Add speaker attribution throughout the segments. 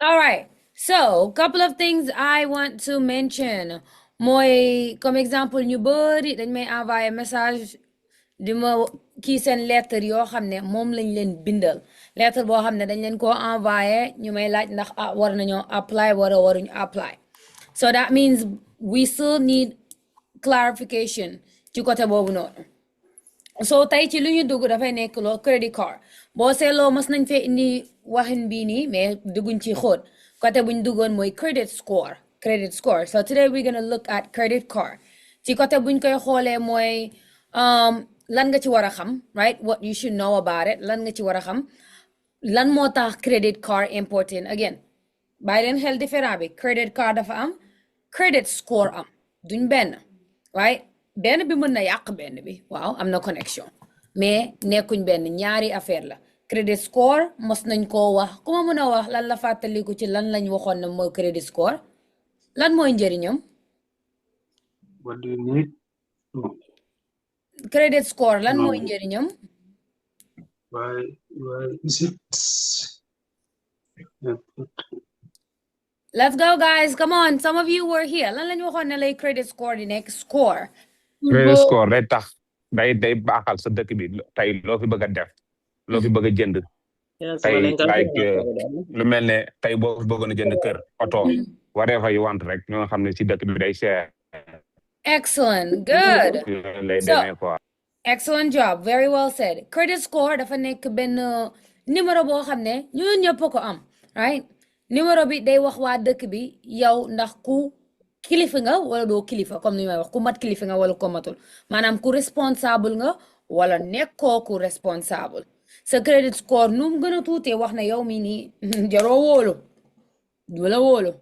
Speaker 1: All right. So, couple of things I want to mention. Mooy comme exemple ñu bari dañ may envoyé message di ma kii seen lettre yoo xam ne moom lañ leen bindal lettre boo xam ne dañ leen koo envoyé ñu may laaj ndax war nañoo apply wala waruñu apply. So that means we still need clarification ci côté boobu noonu. So tey ci lu ñu dugg dafay nekk loo credit card boo seetloo mas nañ fee indi waxin bii nii mais dugguñ ci xóot côté buñ duggoon mooy credit score. So today we're gonna look at credit card ci côté buñ koy xoolee mooy lan nga ci war a xam, right? What you should know about it. Lan nga ci war a xam lan moo tax credit card important again bàyyi leen xel différent bi credit card dafa am credit score am duñ benn, right? benn bi mën na yàq benn bi waaw am na connection mais nekkuñ benn ñaari affaire la credit score mos nañ koo wax ku ma mën a wax lan la fàttaliku ci lan lañ waxoon ne mooy credit score lan mooy njëriñam.
Speaker 2: What do you need?
Speaker 1: Credit score lan mooy njëriñam.
Speaker 2: Why is it?
Speaker 1: Let's go guys, come on, some of you were here lan lañ waxoon ne lay credit score di nekk score.
Speaker 3: Credit score day tax day baaxal sa dëkk bi tey loo fi bëgg a def loo fi bëgg a jënd tey like lu mel ne tey boo fi bëggoon a jënd kër oto whatever you want rek ñoo xam ne si dëkk bi day cher.
Speaker 1: Excellent, good.
Speaker 3: lay demee quoi.
Speaker 1: Excellent job, very well said. Credit score dafa nekk benn numéro boo xam ne ñun ñëpp ko am, right? Numéro bi day wax waa dëkk bi yow ndax ku kilifa nga wala doo kilifa comme ni may wax ku mat kilifa nga wala ko matul maanaam ku responsable nga wala nekkoo ku responsable. Sa credit score nu mu gën a tuutee wax na yow mi nii jaroo wóolu wala wóolu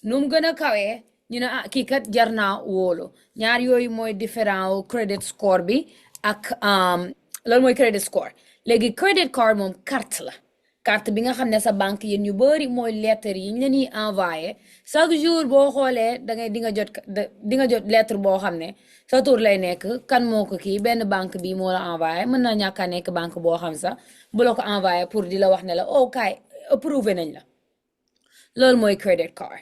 Speaker 1: nu mu gën a kawee ñu ne kii kat jar naa wóolu ñaar yooyu mooy différent credit score bi ak loolu mooy credit score. Léegi credit card moom carte la carte bi nga xam ne sa banque yéen ñu bari mooy lettre yi ñu leen di envoyé chaque jour boo xoolee di nga jot lettre boo xam ne sa tur lay nekk kan moo ko kii benn banque bi moo la envoyé mën naa ñàkk a nekk banque boo xam sax bu la ko envoyé pour di la wax ne la kaay approuvé nañ la loolu mooy credit card.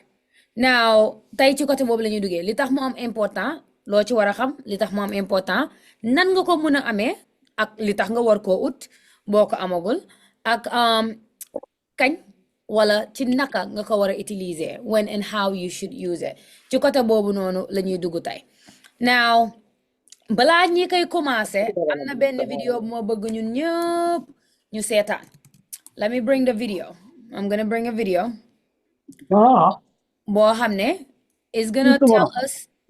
Speaker 1: Now tey ci côté boobu la ñuy duggee li tax mu am important loo ci war a xam li tax mu am important nan nga ko mën a amee ak li tax nga war koo ut boo ko amagul ak kañ wala ci naka nga ko war a utiliser when and how you should use it ci côté boobu noonu la ñuy dugg tey. Now balaa ñi koy commencé am na benn vidéo bu ma bëgg ñun ñëpp ñu seetaan. Let me bring the video. I'm gonna bring a video boo xam ne is gonna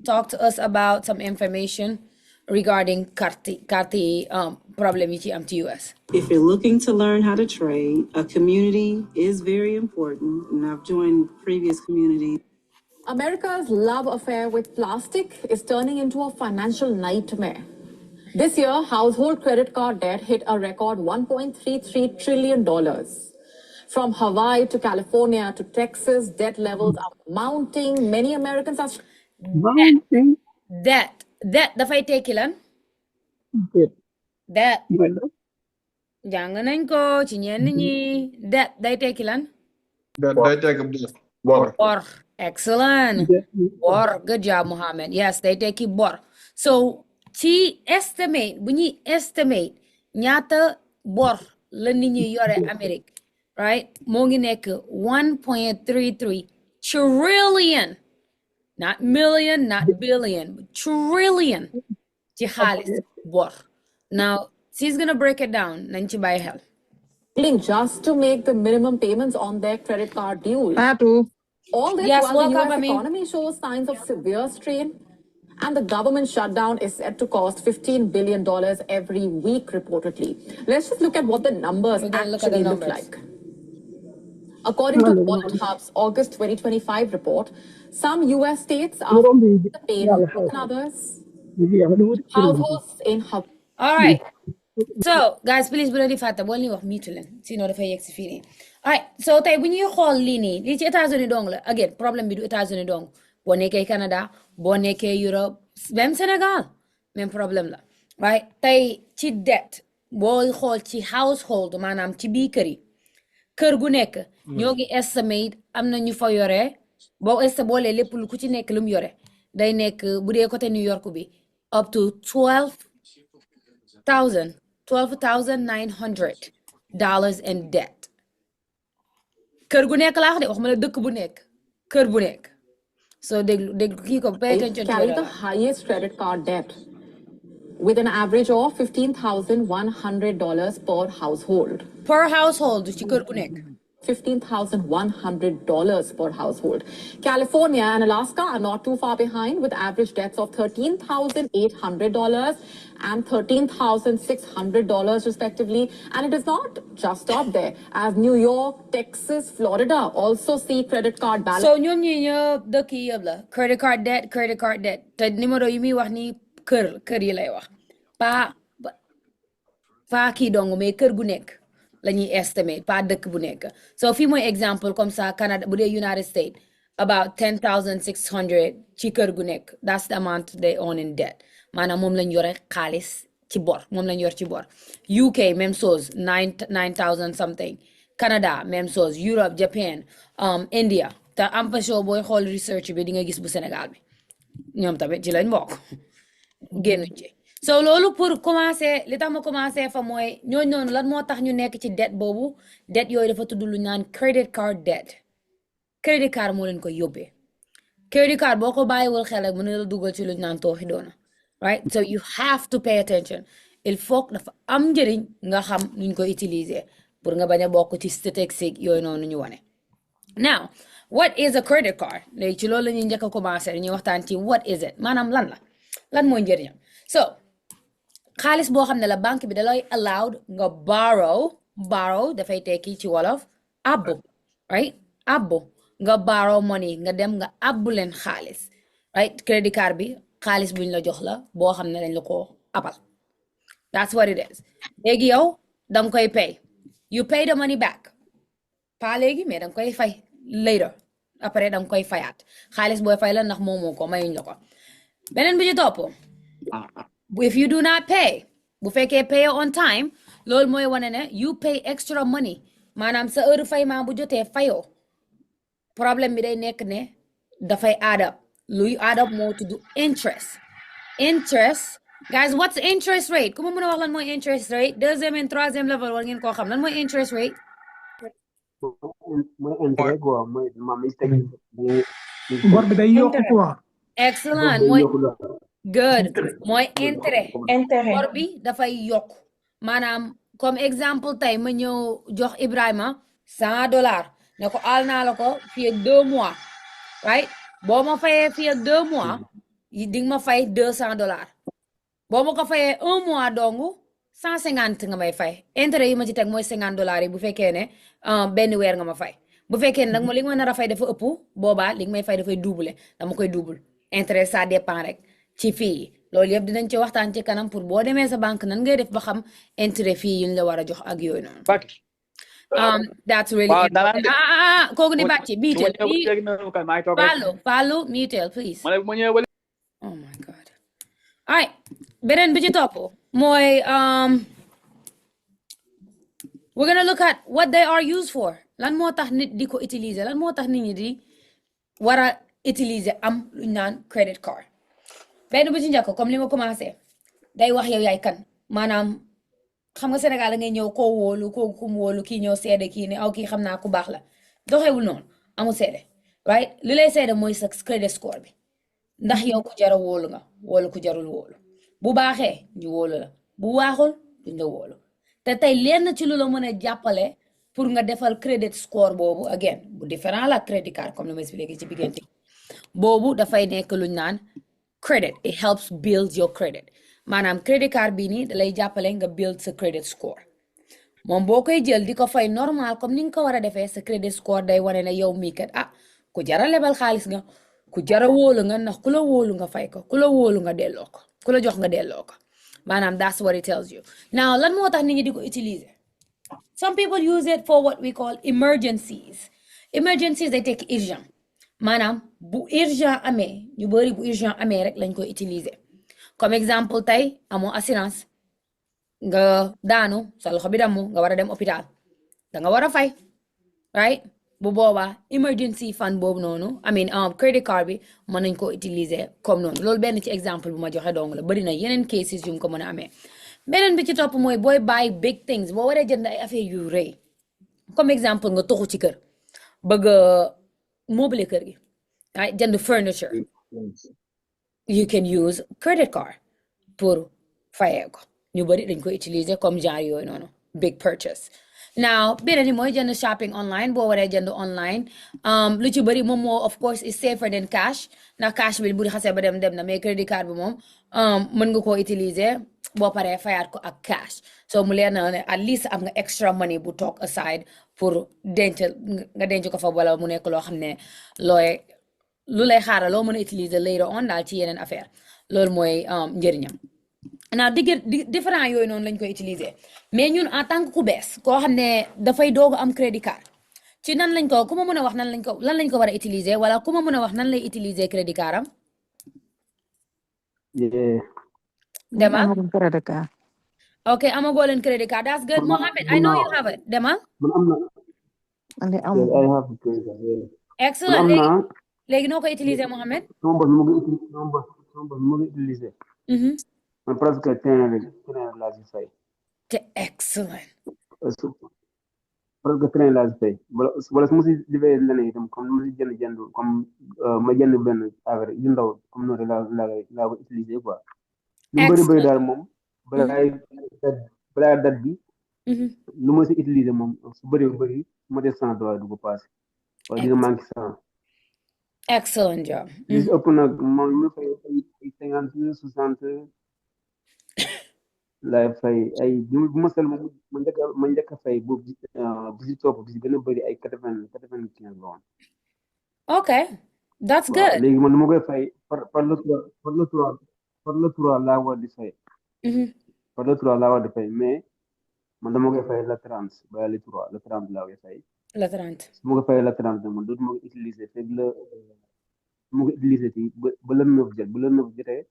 Speaker 1: talk to us about some information regarding Kartu problem yi ci am ci US.
Speaker 4: If you're looking to learn how to trade, a community is very important, and I've joined previous communities.
Speaker 5: America's love affair with plastic is turning into a financial nightmare. This year, household credit card debt hit a record $1.33 trillion. From Hawaii to California to Texas, debt levels are mounting. Many Americans are
Speaker 2: Mounting.
Speaker 1: Debt dafay tekki lan. Debt jàng nañ ko ci ñenn ñi debt day tekki lan.
Speaker 2: Day tekki bor.
Speaker 1: Excellent. Bor, good job Mohammed. Yes, day tekki bor. So ci estimate bu ñuy estimate ñaata bor la nit ñi yore Amérique, right? moo ngi nekk 1.33 trillion. Not million, not billion, but trillion ci xaalis bor. Now, she's gonna break it down. Nañ ci bàyyi xel.
Speaker 5: just to make the minimum payments on their credit card dues. All this
Speaker 1: Yes,
Speaker 5: while the
Speaker 1: welcome,
Speaker 5: US economy shows signs of severe strain, and the government shutdown is set to cost $15 billion every week, reportedly. Let's just look at what the numbers actually look like. According to Wallet Hub's August 2025 report, some U.S. states are the pain than others. Households in Hawaii.
Speaker 1: All right. So, guys, please bu leen di fàtte boo leen wax miitu leen sinon dafay yegg si fii nii. All right. So, tey bu ñuy xool lii nii lii ci États-Unis dong la again problème bi du États-Unis dong boo nekkee Canada boo nekkee Europe même Sénégal même problème la. Right. Tey ci debt boo xool ci household maanaam ci biir kër yi kër gu nekk ñoo ngi estimate am na ñu fa yore boo boole lépp lu ku ci nekk lu mu yore day nekk bu dee côté New York bi up to $12,900 in debt kër gu nekk laa wax de waxuma la dëkk bu nekk kër bu nekk so déglu kii ko pay attention to
Speaker 5: carry the highest credit card debt with an average of $15,100 per household.
Speaker 1: Per household ci kër gu nekk.
Speaker 5: $15,100 per household. California and Alaska are not too far behind with average debts of $13,800 and $13,600 respectively. And it does not just stop there, as New York, Texas, Florida also see credit card balance.
Speaker 1: So ñoom ñi ñëpp dëkk yi yëpp la credit card debt te numéro yi muy wax ni kër yi lay wax pas kii dong mais kër gu nekk la ñuy estimate pas dëkk bu nekk so fii mooy exemple comme ça Canada bu dee United States about $10,600 ci kër gu nekk that's the amount they own in debt maanaam moom lañ yore xaalis ci bor moom lañ yor ci bor UK même chose 9,000 something Canada même chose Europe Japan India te am fa show booy xool research bi di nga gis bu Sénégal bi ñoom tamit ci lañ bokk génnuñ ci so loolu pour commencer li tax ma commencer fa mooy ñooñu noonu lan moo tax ñu nekk ci dette boobu dette yooyu dafa tudd lu naan credit card debt credit card moo leen koy yóbbee credit card boo ko bàyyiwul xel rek mën na la dugal ci lu naan tooxi doona right so you have to pay attention il faut dafa am njëriñ nga xam nuñ ko utiliser pour nga bañ a bokk ci statistique yooyu noonu ñu wane now what is a credit card léegi ci loolu la ñuy njëkk a commencer dañuy waxtaan ci what is it maanaam lan mooy njëriñam so xaalis boo xam ne la banque bi da lay allowed nga borrow dafay tekki ci wolof abbu right abbu nga borrow money nga dem nga abbu leen xaalis right credit card bi xaalis buñ la jox la boo xam ne dañ la ko abal that's what it is léegi yow danga koy pay you pay the money back pas léegi mais danga koy fay later après danga koy fayaat xaalis booy fay la ndax moomoo ko mayuñ la ko beneen bi ci topp if you do not pay bu fekkee pay on time loolu mooy wane ne you pay extra money maanaam sa heure fayment bu jotee fayoo problème bi day nekk ne dafay add up luy add up moo tudd interest guys what's interest rate ku ma mën a wax lan mooy interest rate deuxième et troisième level war ngeen koo xam lan mooy interest rate
Speaker 2: bor bi day yokk quoi
Speaker 1: excellent mooy good mooy intérêt bor bi dafay yokk maanaam comme exemple tey ma ñëw jox Ibrahima $100 ne ko al naa la ko fii ak 2 mois right boo ma fayee fii ak 2 mois di nga ma fay $200 boo ma ko fayee 1 mois dongu 150 nga may fay intérêt yi ma ci teg mooy $50 yi bu fekkee ne benn weer nga ma fay bu fekkee ne nag li nga ma nar a fay dafa ëpp boobaa li nga may fay dafay double dama koy double intérêt ça dépend rek ci fii loolu yëpp dinañ ci waxtaan ci kanam pour boo demee sa banque nan ngay def ba xam intérêt fii yuñ la war a jox ak yooyu noonu that's really important kooku di bàcci biitel Fallou mutel please oh my god all right beneen bi ci topp mooy we're gonna look at what they are used for lan moo tax nit di ko utiliser lan moo tax nit ñi di war a utiliser am luñ naan credit card benn bu ci njëkk comme li ma commencé day wax yow yaay kan maanaam xam nga Sénégal ngay ñëw koo wóolu koo kum wóolu kii ñëw seede kii ne aw kii xam naa ku baax la doxewul noonu amul seede right li lay seede mooy sa credit score bi ndax yow ku jara wóolu nga wóolu ku jarul wóolu bu baaxee ñu wóolu la bu waaxul duñ la wóolu te tey lenn ci lu la mën a jàppale pour nga defal credit score boobu again bu différent la credit card comme li ma expliqué ci biggante boobu dafay nekk luñ naan credit it helps build your credit maanaam credit card bii nii dalay jàppale nga build sa credit score moom boo koy jël di ko fay normal comme ni nga ko war a defee sa credit score day wane ne yow mii kat ku jara lebal xaalis nga ku jara wóolu nga ndax ku la wóolu nga fay ko ku la wóolu nga delloo ko ku la jox nga delloo ko maanaam that's what it tells you now lan moo tax nit ñi di ko utiliser some people use it for what we call emergencies day tekki urgent maanaam bu urgent amee ñu bari bu urgent amee rek lañ koy utiliser comme exemple tey amoo assurance nga daanu sa loxo bi damu nga war a dem hôpital da nga war a fay right bu boobaa emergency fund boobu noonu I mean credit card bi mën nañ ko utiliser comme noonu loolu benn ci exemple bu ma joxe dong la bari na yeneen cases yu mu ko mën a amee beneen bi ci topp mooy booy buy big things boo waree jënd ay affaire yu rëy comme exemple nga toxu ci kër bëgg a meuble kër gi ay jënd furniture you can use credit card pour fayee ko ñu bari dañ ko utiliser comme genre yooyu noonu big purchase now beneen ni mooy jënd shopping online boo waree jënd online lu ci bari moom moo of course is safer than cash ndax cash bi bu xasee ba dem na mais credit card bi moom mën nga koo utiliser boo paree fayaat ko ak cash so mu leer na ne at least am nga extra money bu toog aside pour denc ko fa wala mu nekk loo xam ne lu lay xaaral loo mën a utiliser later on daal ci yeneen affaire loolu mooy njëriñam now différent yooyu noonu lañ koy utiliser mais ñun en tant que ku bees koo xam ne dafay doog am credit card ci nan lañ ko ku ma mën a wax lan lañ ko war a utiliser wala ku ma mën a wax nan lay utiliser credit card am Demal okay amagoo leen credit card that's good Mohammed I know you have it Demal excellent léegi noo koy utiliser Mohammed
Speaker 6: man presque train laa si fay
Speaker 1: te excellent
Speaker 6: presque train laa si fay wala su ma si defee leneen itam comme ma si jënd comme ma jënd benn affaire yu ndaw comme noonu laa ko utiliser quoi lu bëri daal moom balaa date bi lu ma si utiliser moom su bëri su ma def $100 du ko passé wala dina manqué 100
Speaker 1: excellent job
Speaker 6: li si ëpp nag moom ma fay 50 60 laay fay ay bu ma sel ma njëkk a fay boobu bi si topp bi si gën a bëri ay 95 la woon
Speaker 1: okay that's good
Speaker 6: léegi man dama koy fay par le 3 laa war di fay par le 3 laa war di fay mais man dama koy fay le 30 ba le 3 le 30 laa koy fay
Speaker 1: le 30
Speaker 6: su ma ko fay le 30 man dootuma ko utiliser fekk la ma ko utiliser ci ba le 9 jot bu le 9 jotee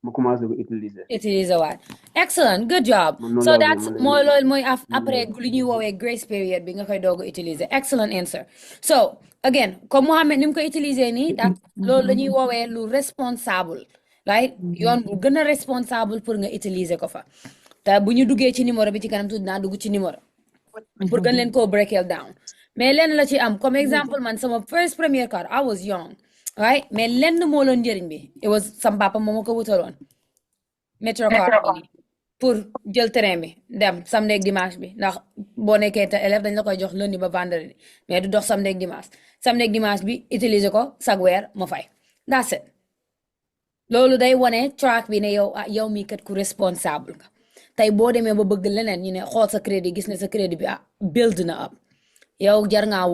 Speaker 6: ma commencé ko utiliser
Speaker 1: waat excellent good job so that's mooy loolu mooy après lu ñuy woowee grace period bi nga koy doog a utiliser excellent answer so again comme Mohamed ni mu ko utiliser nii that loolu la ñuy woowee lu responsable right yoon bu gën a responsable pour nga utiliser ko fa te bu ñu duggee ci numéro bi ci kanam tuuti naa dugg ci numéro pour gën leen koo break it down mais lenn la ci am comme exemple man sama first premier car I was young right mais lenn moo loon njëriñ bi it was sam papa moo ma ko wutaloon métro car bi pour jël train bi dem samedi ak dimanche bi ndax boo nekkee te élève dañ la koy jox lundi ba vendredi mais du dox samedi ak dimanche bi utiliser ko chaque weer ma fay that's it loolu day wone track bi ne yow mi kat ku responsable nga tey boo demee ba bëgg leneen ñu ne xool sa crédit gis ne sa crédit bi build na up yow jar ngaa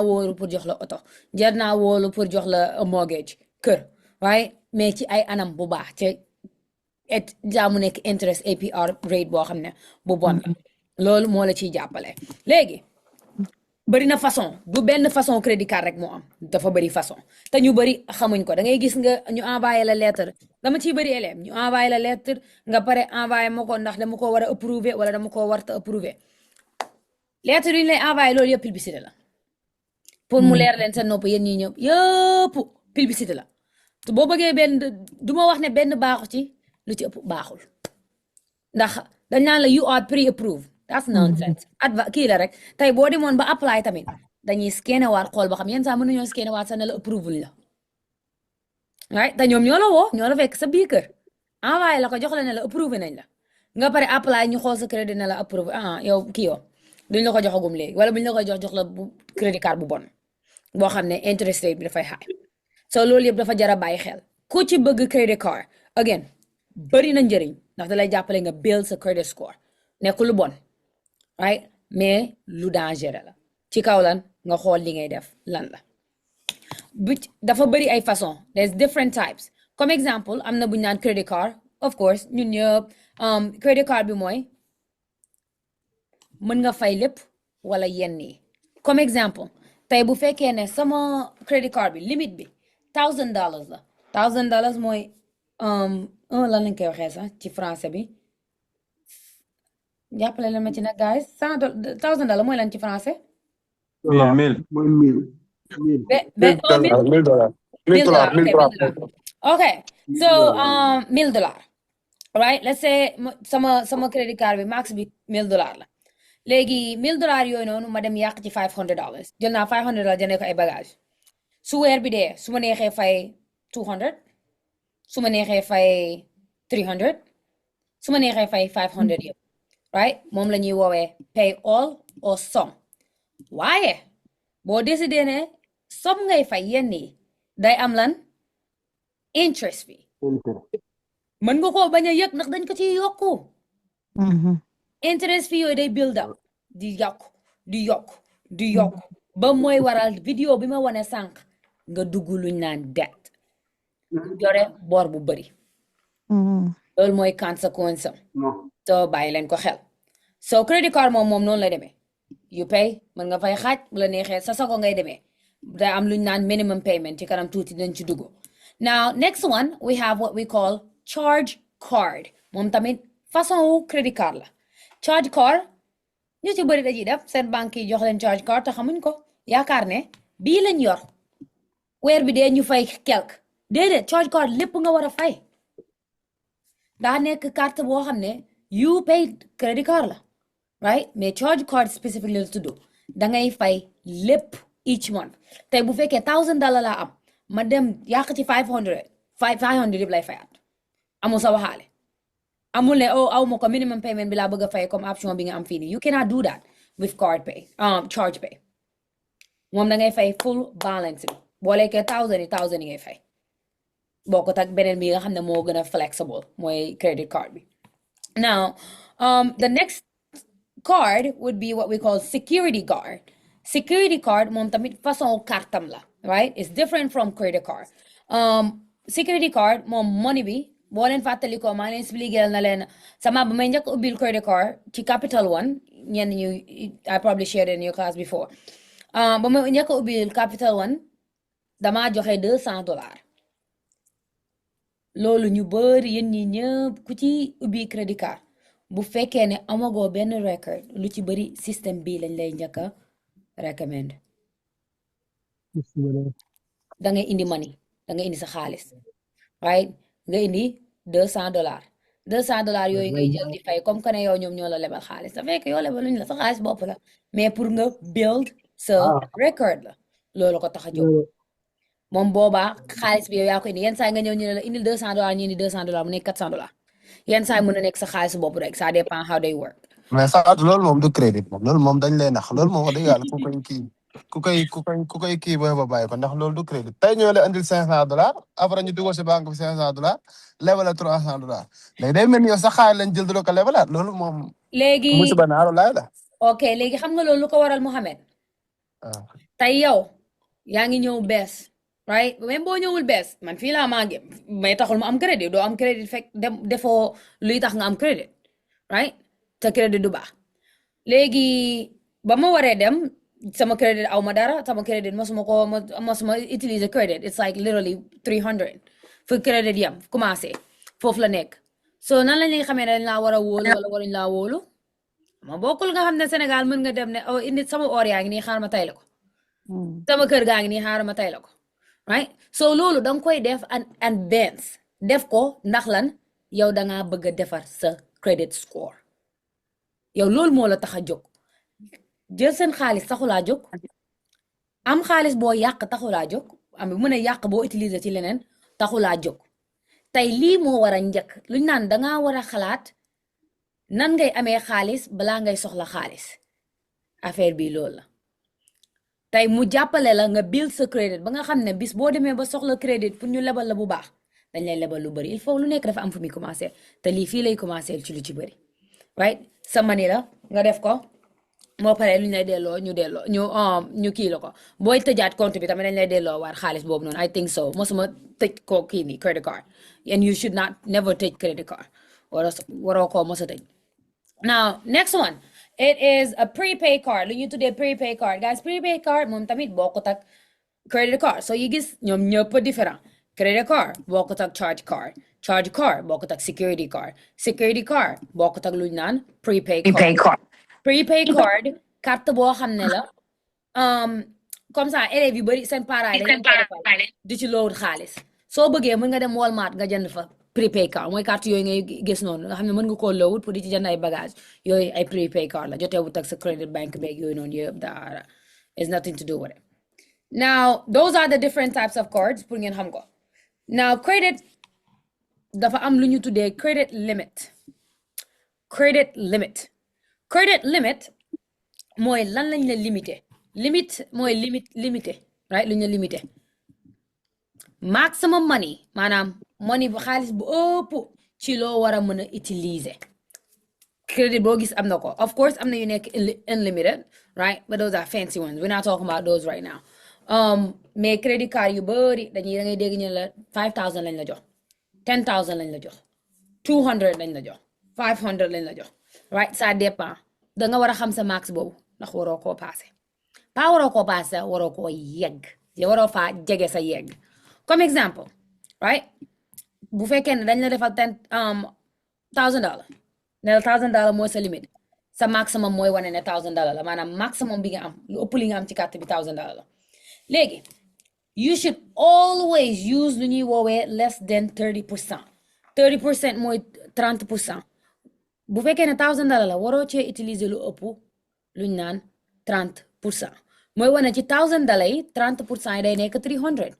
Speaker 1: wóolu pour jox la oto jar naa wóolu pour jox la mortgage kër waaye mais ci ay anam bu baax ci jaamu nekk interest APR rate boo xam ne bu bon la loolu moo la ciy jàppale léegi bari na façon du benn façon crédit card rek moo am dafa bari façon te ñu bari xamuñ ko da ngay gis nga ñu envoyé la lettre dama ciy bari élève ñu envoyé la lettre nga pare envoyé ma ko ndax dama ko war a approuver wala dama ko warta approuver lettre yi ñu lay envoyé loolu yëpp publicité la pour mu leer leen seen nopp yéen ñi ñëpp yëpp publicité la te boo bëggee benn du ma wax ne benn baaxu ci lu ci ëpp baaxul ndax dañ naan la you are pre-approved that's nonsense kii la rek tey boo demoon ba apply tamit dañuy scanner waat xool ba xam yenn saa mënuñoo scanner waat sax ne la approval la right te ñoom ñoo la woo ñoo la fekk sa biir kër envoyé la ko jox la ne la approuvé nañ la nga pare apply ñu xool sa crédit ne la approuvé yow kii yow duñ la ko joxagum léegi wala buñ la koy jox la bu crédit card bu bon boo xam ne interest rate bi dafay high so loolu yëpp dafa jar a bàyyi xel ku ci bëgg credit card again bari na njëriñ ndax da lay jàppale nga build sa credit score nekkul lu bon right mais lu dangereux la ci kaw lan nga xool li ngay def lan la dafa bari ay façon there's different types comme exemple am na bu ñu naan credit card of course ñun ñëpp credit card bi mooy mën nga fay lépp wala yenn yi comme exemple tey bu fekkee ne sama credit card bi limite bi $1000 la $1000 mooy lan lañ koy waxee sax ci français bi jàppale leen ma ci nag guys $1,000 mooy lan ci français
Speaker 3: 1000
Speaker 6: mooy 1000
Speaker 1: ben
Speaker 3: $1000
Speaker 1: $1,000 okay $1,000 okay so
Speaker 6: $1000
Speaker 1: $1,000 right let's say sama credit card bi max bi $1,000 la léegi $1,000 yooyu noonu ma dem yàq ci $500 jël naa $500 jëndee ko ay bagage su weer bi dee su ma neexee fay 200 su ma neexee fay 300 su ma neexee fay 500 yëpp right moom la ñuy woowee pay all or some waaye boo décidé ne som ngay fay yenn yi day am lan interest bi mën nga koo bañ a yëg ndax dañ ko ci yokku interest fee yooyu day build up di yokk ba mooy waral vidéo bi ma wane sànq nga dugg luñ naan debt yore bor bu bëri loolu mooy conséquence am so bàyyi leen ko xel so credit card moom noonu la demee you pay mën nga fay xaaj bu la neexee sa sago ngay demee da am luñ naan minimum payment ci kanam tuuti dañ ci dugg now next one we have what we call charge card moom tamit façon wu credit card la charge card ñu ci bëri dañuy def seen banque yi jox leen charge card te xamuñ ko yaakaar ne bii lañ yor weer bi dee ñu fay quelque déedéet charge card lépp nga war a fay daa nekk carte boo xam ne you pay credit card la right mais charge card specifically la tudd da ngay fay lépp each month tey bu fekkee $1,000 laa am ma dem yàq ci 500 yëpp lay fayaat amul sa waxaale amul ne aw ma ko minimum payment bi laa bëgg a fay comme option bi nga am fii nii you cannot do that with card pay charge pay moom da ngay fay full balance bi boo lekkee 1,000 yi ngay fay bokkut ak beneen bi nga xam ne moo gën a flexible mooy credit card bi now the next card would be what we call security card moom tamit façon kartam la right it's different from credit card security card moom money bi boo leen fàttalikoo maa leen expliqué na leen sama ba may njëkk ubbil credit card ci Capital One ñenn ñu I probably shared in your class before ba may njëkk ubbil Capital One damaa joxe $200 loolu ñu bëri yéen ñi ñëpp ku ci ubbi credit card bu fekkee ne amagoo benn record lu ci bëri système bii lañ lay njëkk a recommend da ngay indi money da ngay indi sa xaalis right nga indi $200 yooyu ngay jël di fay comme que ne yow ñoom ñoo la lebal xaalis da fekk yow lebal luñ la sa xaalis bopp la mais pour nga build sa record la loolu ko tax a jóg moom boobaa xaalis bi yow yaa ko indi yenn saa nga ñëw ñu ne la indil $200 ñu indi $200 mu nekk $400 yenn saa mën na nekk sa xaalis bopp rek ça dépend how they work
Speaker 7: mais Fatou loolu moom du crédit moom loolu moom dañ lay nax loolu moom wax dëgg yàlla ku koy kii booy ba bàyyi ko ndax loolu du crédit tey ñoo la indil $500 après ñu dugal si banque bi $500 lebal la $300 léegi day mel ni yow sa xaalis lañ jël du la ko lebalaat loolu moom
Speaker 1: léegi
Speaker 7: musiba naaru laay la
Speaker 1: ok léegi xam nga loolu lu ko waral Mohamed tey yow yaa ngi ñëw bees right même boo ñëwul bees man fii laa maa ngi mais taxul ma am crédit doo am crédit fekk defoo luy tax nga am crédit right te crédit du baax léegi ba ma waree dem sama crédit aw ma dara sama crédit mosuma utiliser crédit it's like literally 300 fu crédit yam commencé foofu la nekk so nan lañ lay xamee ne dañ laa war a wóolu wala waruñ laa wóolu ma bokkul nga xam ne Sénégal mën nga dem ne indi sama or yaa ngi nii xaar ma tay la ko sama kër gaa ngi nii xaar ma tay la ko right so loolu danga koy def and advance def ko ndax lan yow dangaa bëgg a defar sa credit score yow loolu moo la tax a jóg jël seen xaalis taxulaa jóg am xaalis boo yàq taxulaa jóg am mën a yàq boo utiliser ci leneen taxulaa jóg tey lii moo war a njëkk luñ naan dangaa war a xalaat nan ngay amee xaalis balaa ngay soxla xaalis affaire bi loolu la tey mu jàppale la nga build sa crédit ba nga xam ne bis boo demee ba soxla crédit pour ñu lebal la bu baax dañ lay lebal lu bëri il faut lu nekk dafa am fu muy commencé te lii fii lay commencé ci lu ci bëri right sa mani la nga def ko moo paree lu ñu lay delloo ñu kii la ko booy tëjaat compte bi tamit dañ lay delloo waar xaalis boobu noonu I think so mosuma tëj ko kii nii credit card and you should not never tëj credit card waroo koo mos a tëj now next one it is a prepaid card lu ñu tuddee prepaid card guys prepaid card moom tamit bokkut ak credit card so you gis ñoom ñëpp différent credit card bokkut ak charge card charge car bokkut ak security car bokkut ak lu ñu naan prepay card prepay card carte boo xam ne la comme ça élèves yu bari seen parents yi dañu koy defal di ci load xaalis soo bëggee mën nga dem Walmart nga jënd fa prepay card mooy carte yooyu ngay gis noonu nga xam ne mën nga koo load pour di ci jënd ay bagage yooyu ay prepay card la jotewut ak sa credit bank beeg yooyu noonu yëpp dara is nothing to do with it. Now those are the different types of cards pour ngeen xam ko. Now credit dafa am lu ñu tuddee credit limit mooy lan lañ la limité mooy limité right lu ñu la limité maximum money maanaam money bu xaalis bu ëpp ci loo war a mën a utiliser credit boo gis am na ko of course am na yu nekk unlimited right but those are fancy ones we're not talking about those right now mais credit card yu bari da ngay dégg ñu la 5000 lañ la jox 10,000 lañ la jox 200 lañ la jox 500 lañ la jox right ça dépend da nga war a xam sa max boobu ndax waroo koo passé pas waroo koo passé waroo koo yegg waroo faa jege sa yegg comme exemple right bu fekkee ne dañ la defal $1,000 ne la $1,000 mooy sa limite sa maximum mooy wane ne $1,000 la maanaam maximum bi nga am lu ëpp li nga am ci carte bi $1,000 la léegi you should always use lu ñuy woowee less than 30% mooy 30% bu fekkee ne $1,000 la waroo cee utiliser lu ëpp lu ñu naan 30% mooy wane ci $1,000 yi 30% yi day nekk 300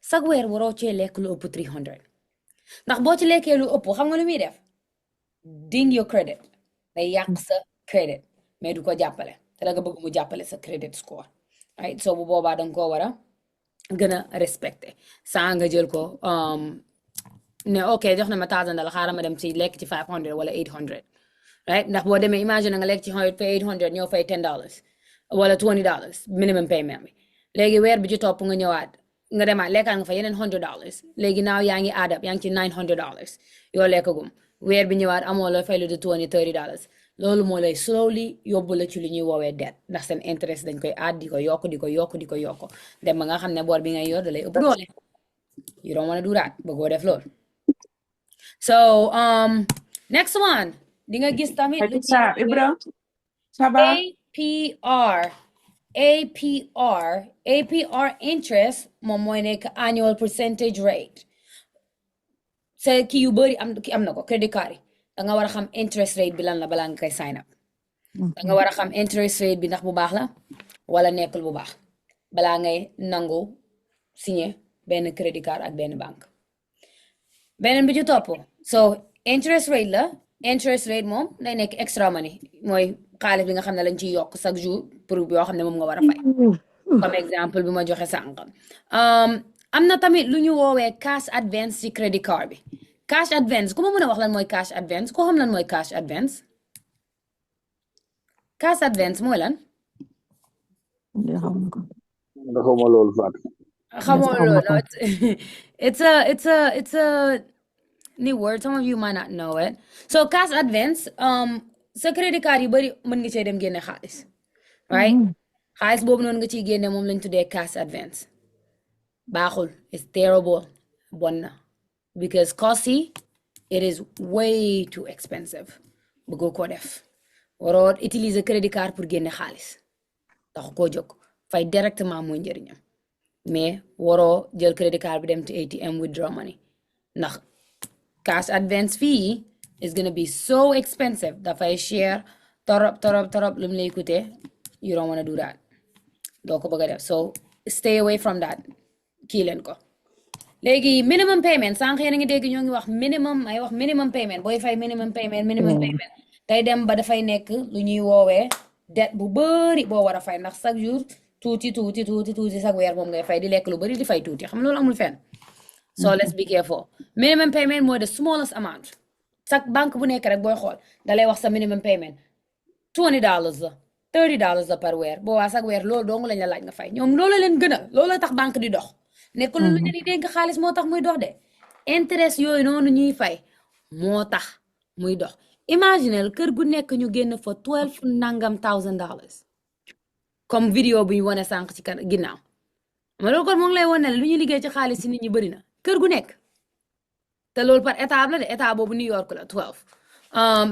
Speaker 1: chaque weer waroo cee lekk lu ëpp 300 ndax boo ci lekkee lu ëpp xam nga lu muy def ding your credit day yàq sa credit mais du ko jàppale te da nga bëgg mu jàppale sa credit score right so bu boobaa danga koo war a gën a respecté saa nga jël ko ne ok jox na ma $1,000 xaaral ma dem ci lekk ci 500 wala 800 right ndax boo demee imagine nga lekk ci 800 ñëw fay $10 wala $20 minimum payment bi léegi weer bi ci topp nga ñëwaat nga demaat lekkaat nga fa yeneen $100 léegi naaw yaa ngi add up yaa ngi ci $900 yoo lekkagum weer bi ñëwaat amoo la fay lu de $20-30 loolu moo lay slowly yóbbu la ci lu ñuy woowee debt ndax seen interest dañ koy add di ko yokk dem ba nga xam ne bor bi ngay yor da lay ëpp doole you don't want to do that bëggoo def loolu so next one di nga gis tamit lu APR interest moom mooy nekk annual percentage rate sa kii yu bëri am na ko credit card yi da nga war a xam interest rate bi lan la balaa nga koy sign up da nga war a xam interest rate bi ndax bu baax la wala nekkul bu baax balaa ngay nangu signé benn credit card ak benn banque beneen bi ci topp so interest rate moom day nekk extra money mooy xaalis bi nga xam ne lañ ciy yokk chaque jour pour yoo xam ne moom nga war a fay comme exemple bi ma joxe sànq am na tamit lu ñu woowee cash advance ci credit card bi cash advance ku ma mën a wax lan mooy cash advance ko xam lan mooy cash advance mooy lan
Speaker 6: xamoo loolu Fatou
Speaker 1: xamoo loolu it's a new word some of you might not know it so cash advance sa credit card yu bari mën nga cee dem génne xaalis right xaalis boobu noonu nga ciy génne moom lañ tuddee cash advance baaxul it's terrible bon na because costly it is way too expensive bëggoo ko def waroo utiliser credit card pour génne xaalis tax koo jóg fay directement mooy njëriñam mais waroo jël credit card bi dem ci ATM withdraw money ndax cash advance fee is gonna be so expensive dafay cher torop lu mu lay coûter you don't want to do that doo ko bëgg a def so stay away from that kii leen ko léegi minimum payment sànq yéen a ngi dégg ñoo ngi wax minimum payment booy fay minimum payment tey dem ba dafay nekk lu ñuy woowee dette bu bëri boo war a fay ndax chaque jour tuuti chaque weer moom ngay fay di lekk lu bëri di fay tuuti xam loolu amul fenn so let's be careful minimum payment mooy the smallest amount chaque banque bu nekk rek booy xool dalay wax sa minimum payment $20 la $30 la par weer boo waa chaque weer loolu dong lañ la laaj nga fay ñoom loolu leen gënal loolu tax banque di dox nekkul lu ñu di dénk xaalis moo tax muy dox de interest yooyu noonu ñuy fay moo tax muy dox imaginel kër gu nekk ñu génn fa $12,000 comme vidéo bu ñu wane sànq ci ginnaaw ma loolu kon moo ngi lay wane lu ñu liggéey ci xaalis ci nit ñi bëri na kër gu nekk te loolu par étape la de état boobu New York la 12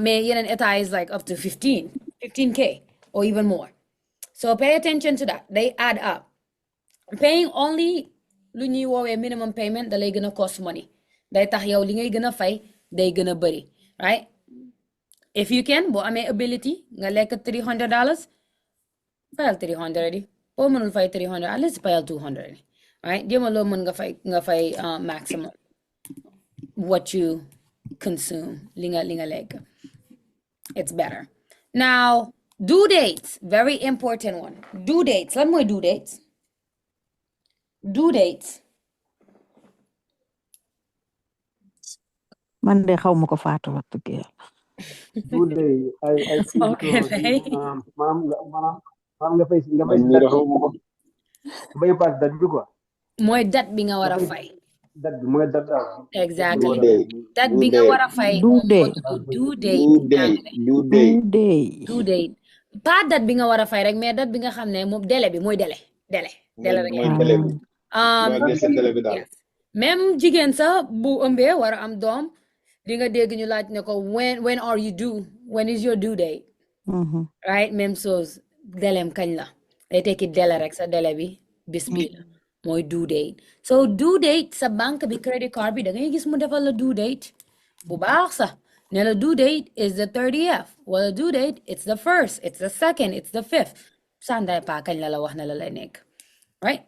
Speaker 1: mais yeneen état is like up to 15K or even more. So pay attention to that. They add up. Paying only lu ñuy woowee minimum payment da lay gën a cost money. Day tax yow li ngay gën a fay day gën a bëri, right? If you can, boo amee ability nga lekk $300, fayal 300 yi. Boo mënul fay 300, at least fayal 200 yi, right? Jéema loo mën nga fay maximum what you consume, li nga lekk. It's better. Now, due dates, very important one. Due dates. Lan mooy due dates? Due dates.
Speaker 8: Man de xaw ma ko Fatou wax dëgg yàlla.
Speaker 6: Due date. I think
Speaker 1: Okay.
Speaker 6: maanaam nga fay si date bi quoi.
Speaker 1: Mooy date bi nga war a fay.
Speaker 6: Date bi mooy date daal.
Speaker 1: Exactly. Date bi nga war a fay.
Speaker 8: Due date.
Speaker 1: Due date. Due date. Pas date bi nga war a fay rek mais date bi nga xam ne moom délai bi mooy délai. Délai rek. Yes. Même jigéen sa bu ëmbee war a am doom di nga dégg ñu laaj ne ko when are you due? When is your due date? Right? Même chose délai kañ la. Day tekki délai rek sa délai bi bis bi la mooy due date. So due date sa banque bi credit card bi da ngay gis mu defal la due date bu baax sax ne la due date is the 30th wala due date it's the 1st, it's the 2nd, it's the 5th. Sanday pa kañ la wax ne la lay nekk. Right?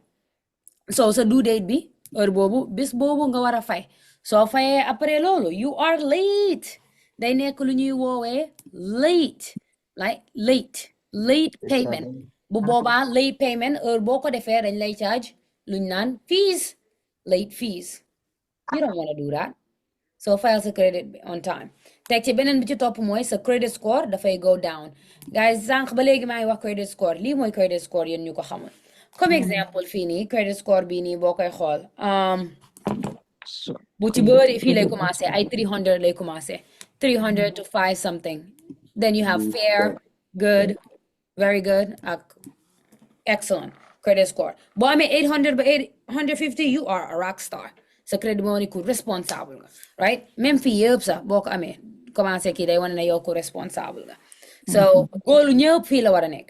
Speaker 1: So sa due date bi heure boobu bis boobu nga war a fay soo fayee après loolu you are late day nekk lu ñuy woowee late payment bu boobaa late payment heure boo ko defee dañ lay charge luñ naan fees, late fees. You don't want to do that. So file sa credit on time. Teg ci beneen bi ci topp mooy sa credit score dafay go down. Guys, sànq ba léegi maa ngi wax credit score lii mooy credit score yéen ñu ko xamul. Comme exemple fii nii credit score bii nii boo koy xool bu ci bëri fii lay commencé ay 300 lay commencé 300 to 5 something. Then you have fair, good, very good ak excellent credit score. Boo amee 800 ba 850 you are a rock star. Sa credit moo ni ku responsable nga, right? Même fii yëpp sax boo ko amee commencé kii day wane ne yow ku responsable nga. So góolu ñëpp fii la war a nekk.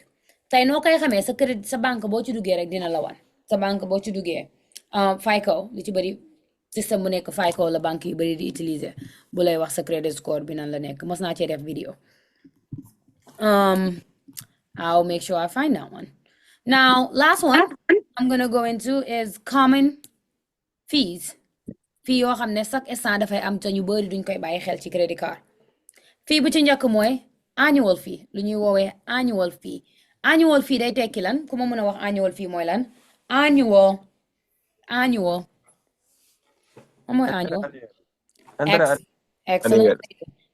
Speaker 1: Tey noo koy xamee sa crédit sa banque boo ci duggee rek dina la wan sa banque boo ci duggee FICO li ci bëri système bu nekk FICO la banque yu bëri di utiliser bu lay wax sa credit score bi nan la nekk mos naa cee def vidéo. I'll make sure I find that one. Now last one I'm gonna go into is common fees. Fii yoo xam ne chaque instant dafay am te ñu bëri duñ koy bàyyi xel ci credit card. Fii bu ci njëkk mooy annual fee lu ñuy woowee annual fee. Annual fee day tekki lan ku ma mën a wax annual fee mooy lan annual mooy annual excellent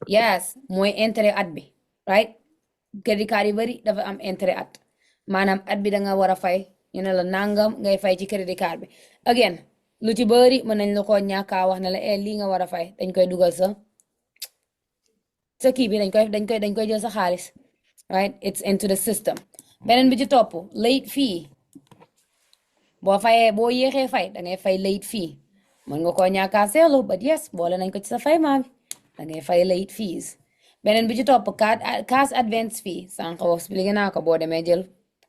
Speaker 1: yes mooy intérêt at bi right credit card yi bari dafa am intérêt at maanaam at bi da nga war a fay ñu ne la nangam ngay fay ci credit card bi again lu ci bari mën nañ la ko ñàkkaa wax ne la lii nga war a fay dañ koy dugal sa kii bi dañ koy jël sa xaalis right it's into the system. Beneen bi ci topp late fee boo yéexee fay da ngay fay late fee mën nga koo ñàkkaa seetlu but yes boole nañ ko ci sa fay maa bi da ngay fay late fees. Beneen bi ci topp cash advance fee sànq expliqué naa ko boo demee jël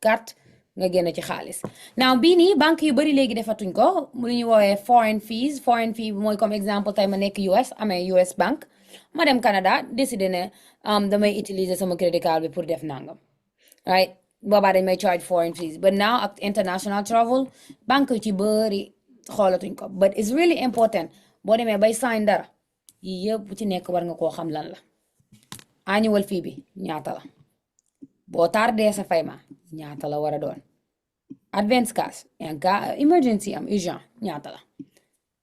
Speaker 1: carte nga génn ci xaalis. Now bii nii banque yu bari léegi defatuñ ko mu lu ñu woowee foreign fee bi mooy comme exemple tey ma nekk US amee US banque ma dem Canada décidé ne damay utiliser sama credit card bi pour def nangam right boobaa dañ may charge foreign fees but now ak international travel banque ci bëri xoolatuñ ko but it's really important boo demee bay sign dara yi yëpp bu ci nekk war nga koo xam lan la annual fee bi ñaata la boo tardé sa fay ma ñaata la war a doon advance cash emergency am urgent ñaata la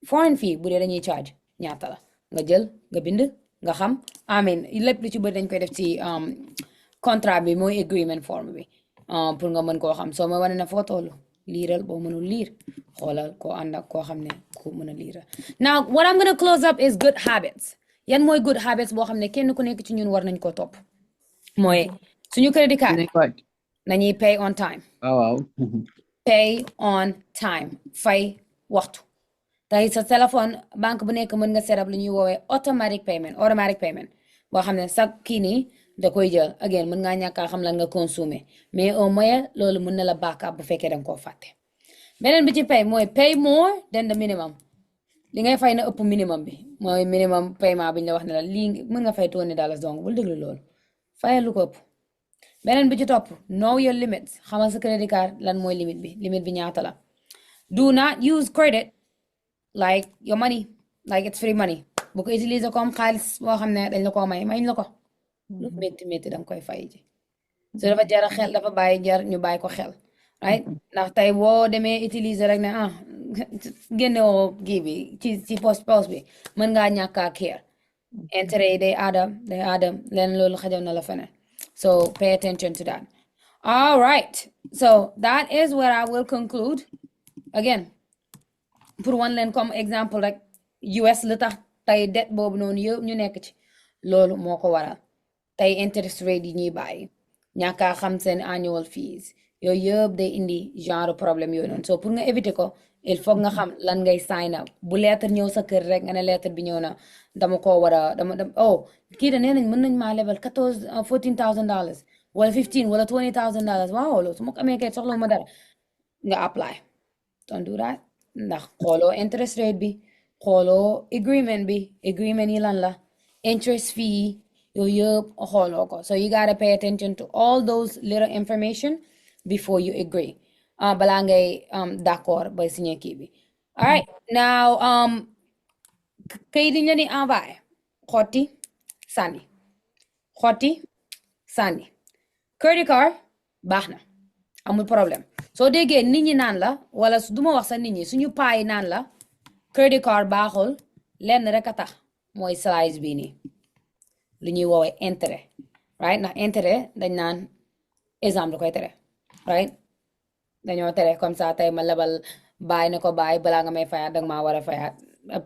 Speaker 1: foreign fee bu dee dañuy charge ñaata la nga jël nga bind nga xam amin lépp lu ci bëri dañ koy def ci contrat bi mooy agreement form bi pour nga mën koo xam soo ma wane na foo tollu liiral boo mënul liir xoolal koo ànd ak koo xam ne ku mën a liiral. Now what I'm gonna close up is good habits. Yan mooy good habits boo xam ne kenn ku nekk ci ñun war nañ koo topp mooy suñu credit card nañuy pay on time.
Speaker 9: waaw
Speaker 1: pay on time fay waxtu tey sa téléphone banque bu nekk mën nga set up lu ñuy woowee automatic payment boo xam ne sax kii nii da koy jël again mën ngaa ñàkk a xam lan nga consommer mais au moins loolu mën na la backup bu fekkee danga koo fàtte beneen bi ci pay mooy pay more than the minimum li ngay fay na ëpp minimum bi mooy minimum paiement bi ñu la wax ne la lii mën nga fay $20 donc bul déglu loolu fayal lu ko ëpp beneen bi ci topp know your limits xamal sa credit card lan mooy limite bi ñaata la do not use credit like your money like it's free money bu ko utiliser comme xaalis boo xam ne dañ la koo may la ko lu métti danga koy fay ji so dafa jar xel dafa jar ñu bàyyi ko xel right ndax tey boo demee utiliser rek ne génne woo kii bi ci post bi mën ngaa ñàkkaa care intérêt yi day aadam leen loolu xajam na la feneen so pay attention to that all right so that is where I will conclude again pour wan leen comme exemple rek US lu tax tey dette boobu noonu yëpp ñu nekk ci loolu moo ko waral tey interest rate yi ñuy bàyyi ñàkkaa xam seen annual fees yooyu yëpp day indi genre problème yooyu noonu so pour nga éviter ko il faut nga xam lan ngay sign up bu lettre ñëw sa kër rek nga ne lettre bi ñëw na dama ko war a dama kii da nee nañ mën nañ maa lebal $14,000 wala $15 wala $20,000 waaw loolu su ma ko amee kay soxla ma dara nga apply don't do that ndax xooloo interest rate bi xooloo agreement yi lan la interest fee yooyu yëpp xooloo ko so you gotta pay attention to all those little information before you agree balaa ngay d'accord bay signé kii bi all right now kayit yi ñu leen di envoyé xotti sànni credit card baax na amul problème soo déggee nit ñi naan la wala duma wax sax nit ñi suñu paay naan la credit card baaxul lenn rek a tax mooy size bi nii lu ñuy woowee intérêt right ndax intérêt dañ naan exemple da koy tere right dañoo tere comme ça tey ma lebal bàyyi na ko bàyyi balaa nga may fayaat danga maa war a fayaat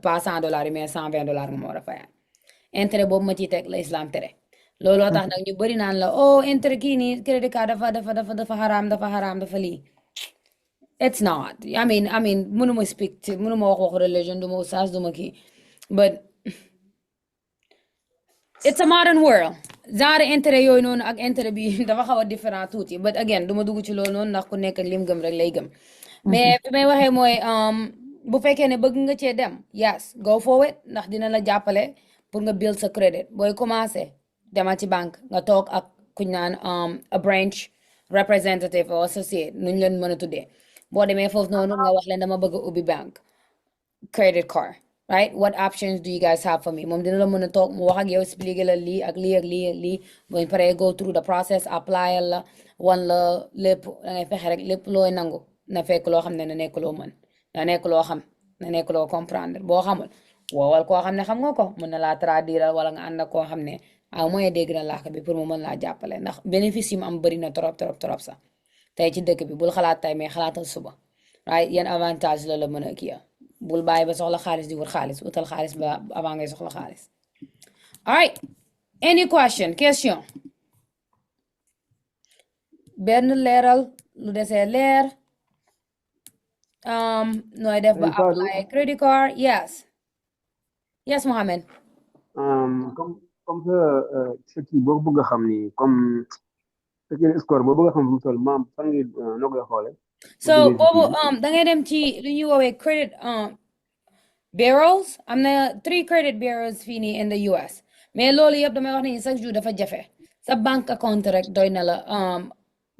Speaker 1: pas $100 yi mais $120 nga ma war a fayaat intérêt boobu ma ciy teg la islam tere looloo tax nag ñu bëri naan la intérêt kii nii credit card dafa xaraam dafa lii it's not I mean mënuma speak mënuma wax religion duma ustaas duma kii but it's a modern world genre intérêt yooyu noonu ak intérêt bi dafa xaw a différent tuuti but again duma dugg ci loolu noonu ndax ku nekk ak lim gëm rek lay gëm mais fi may waxee mooy bu fekkee ne bëgg nga cee dem yes go forward ndax dina la jàppale pour nga build sa credit booy commencé demal ci banque nga toog ak kuñ naan a branch representative or associate nuñ leen mën a tuddee boo demee foofu noonu nga wax leen dama bëgg a ubbi banque credit card right what options do you guys have for me moom dina la mën a toog mu wax ak yow expliquer la lii ak lii ak lii ak lii buñ paree go through the process apply la wan la lépp da ngay fexe rek lépp looy nangu na fekk loo xam ne na nekk loo mën na nekk loo xam na nekk loo comprendre boo xamul woowal koo xam ne xam nga ko mën na laa traduire wala nga ànd ak koo xam ne au moins dégg na làkk bi pour mu mën laa jàppale ndax bénéfice yi mu am bëri na trop sax tey ci dëkk bi bul xalaat tey mais xalaatal suba right yan avantage la mën a kii bul bàyyi ba soxla xaalis di wut xaalis utal xaalis ba avant ngay soxla xaalis all right any question benn leeral lu desee leer nooy def ba apply credit card yes Mohamed
Speaker 6: comme sa kii boo bëgg a xam ni comme sa kii score boo bëgg a xam fu mu toll maam fan ngi noo koy xoole
Speaker 1: so boobu da ngay dem ci lu ñuy woowee credit bureaus am na 3 credit bureaus fii nii in the US mais loolu yëpp damay wax ne chaque jour dafa jafe sa bank account rek doy na la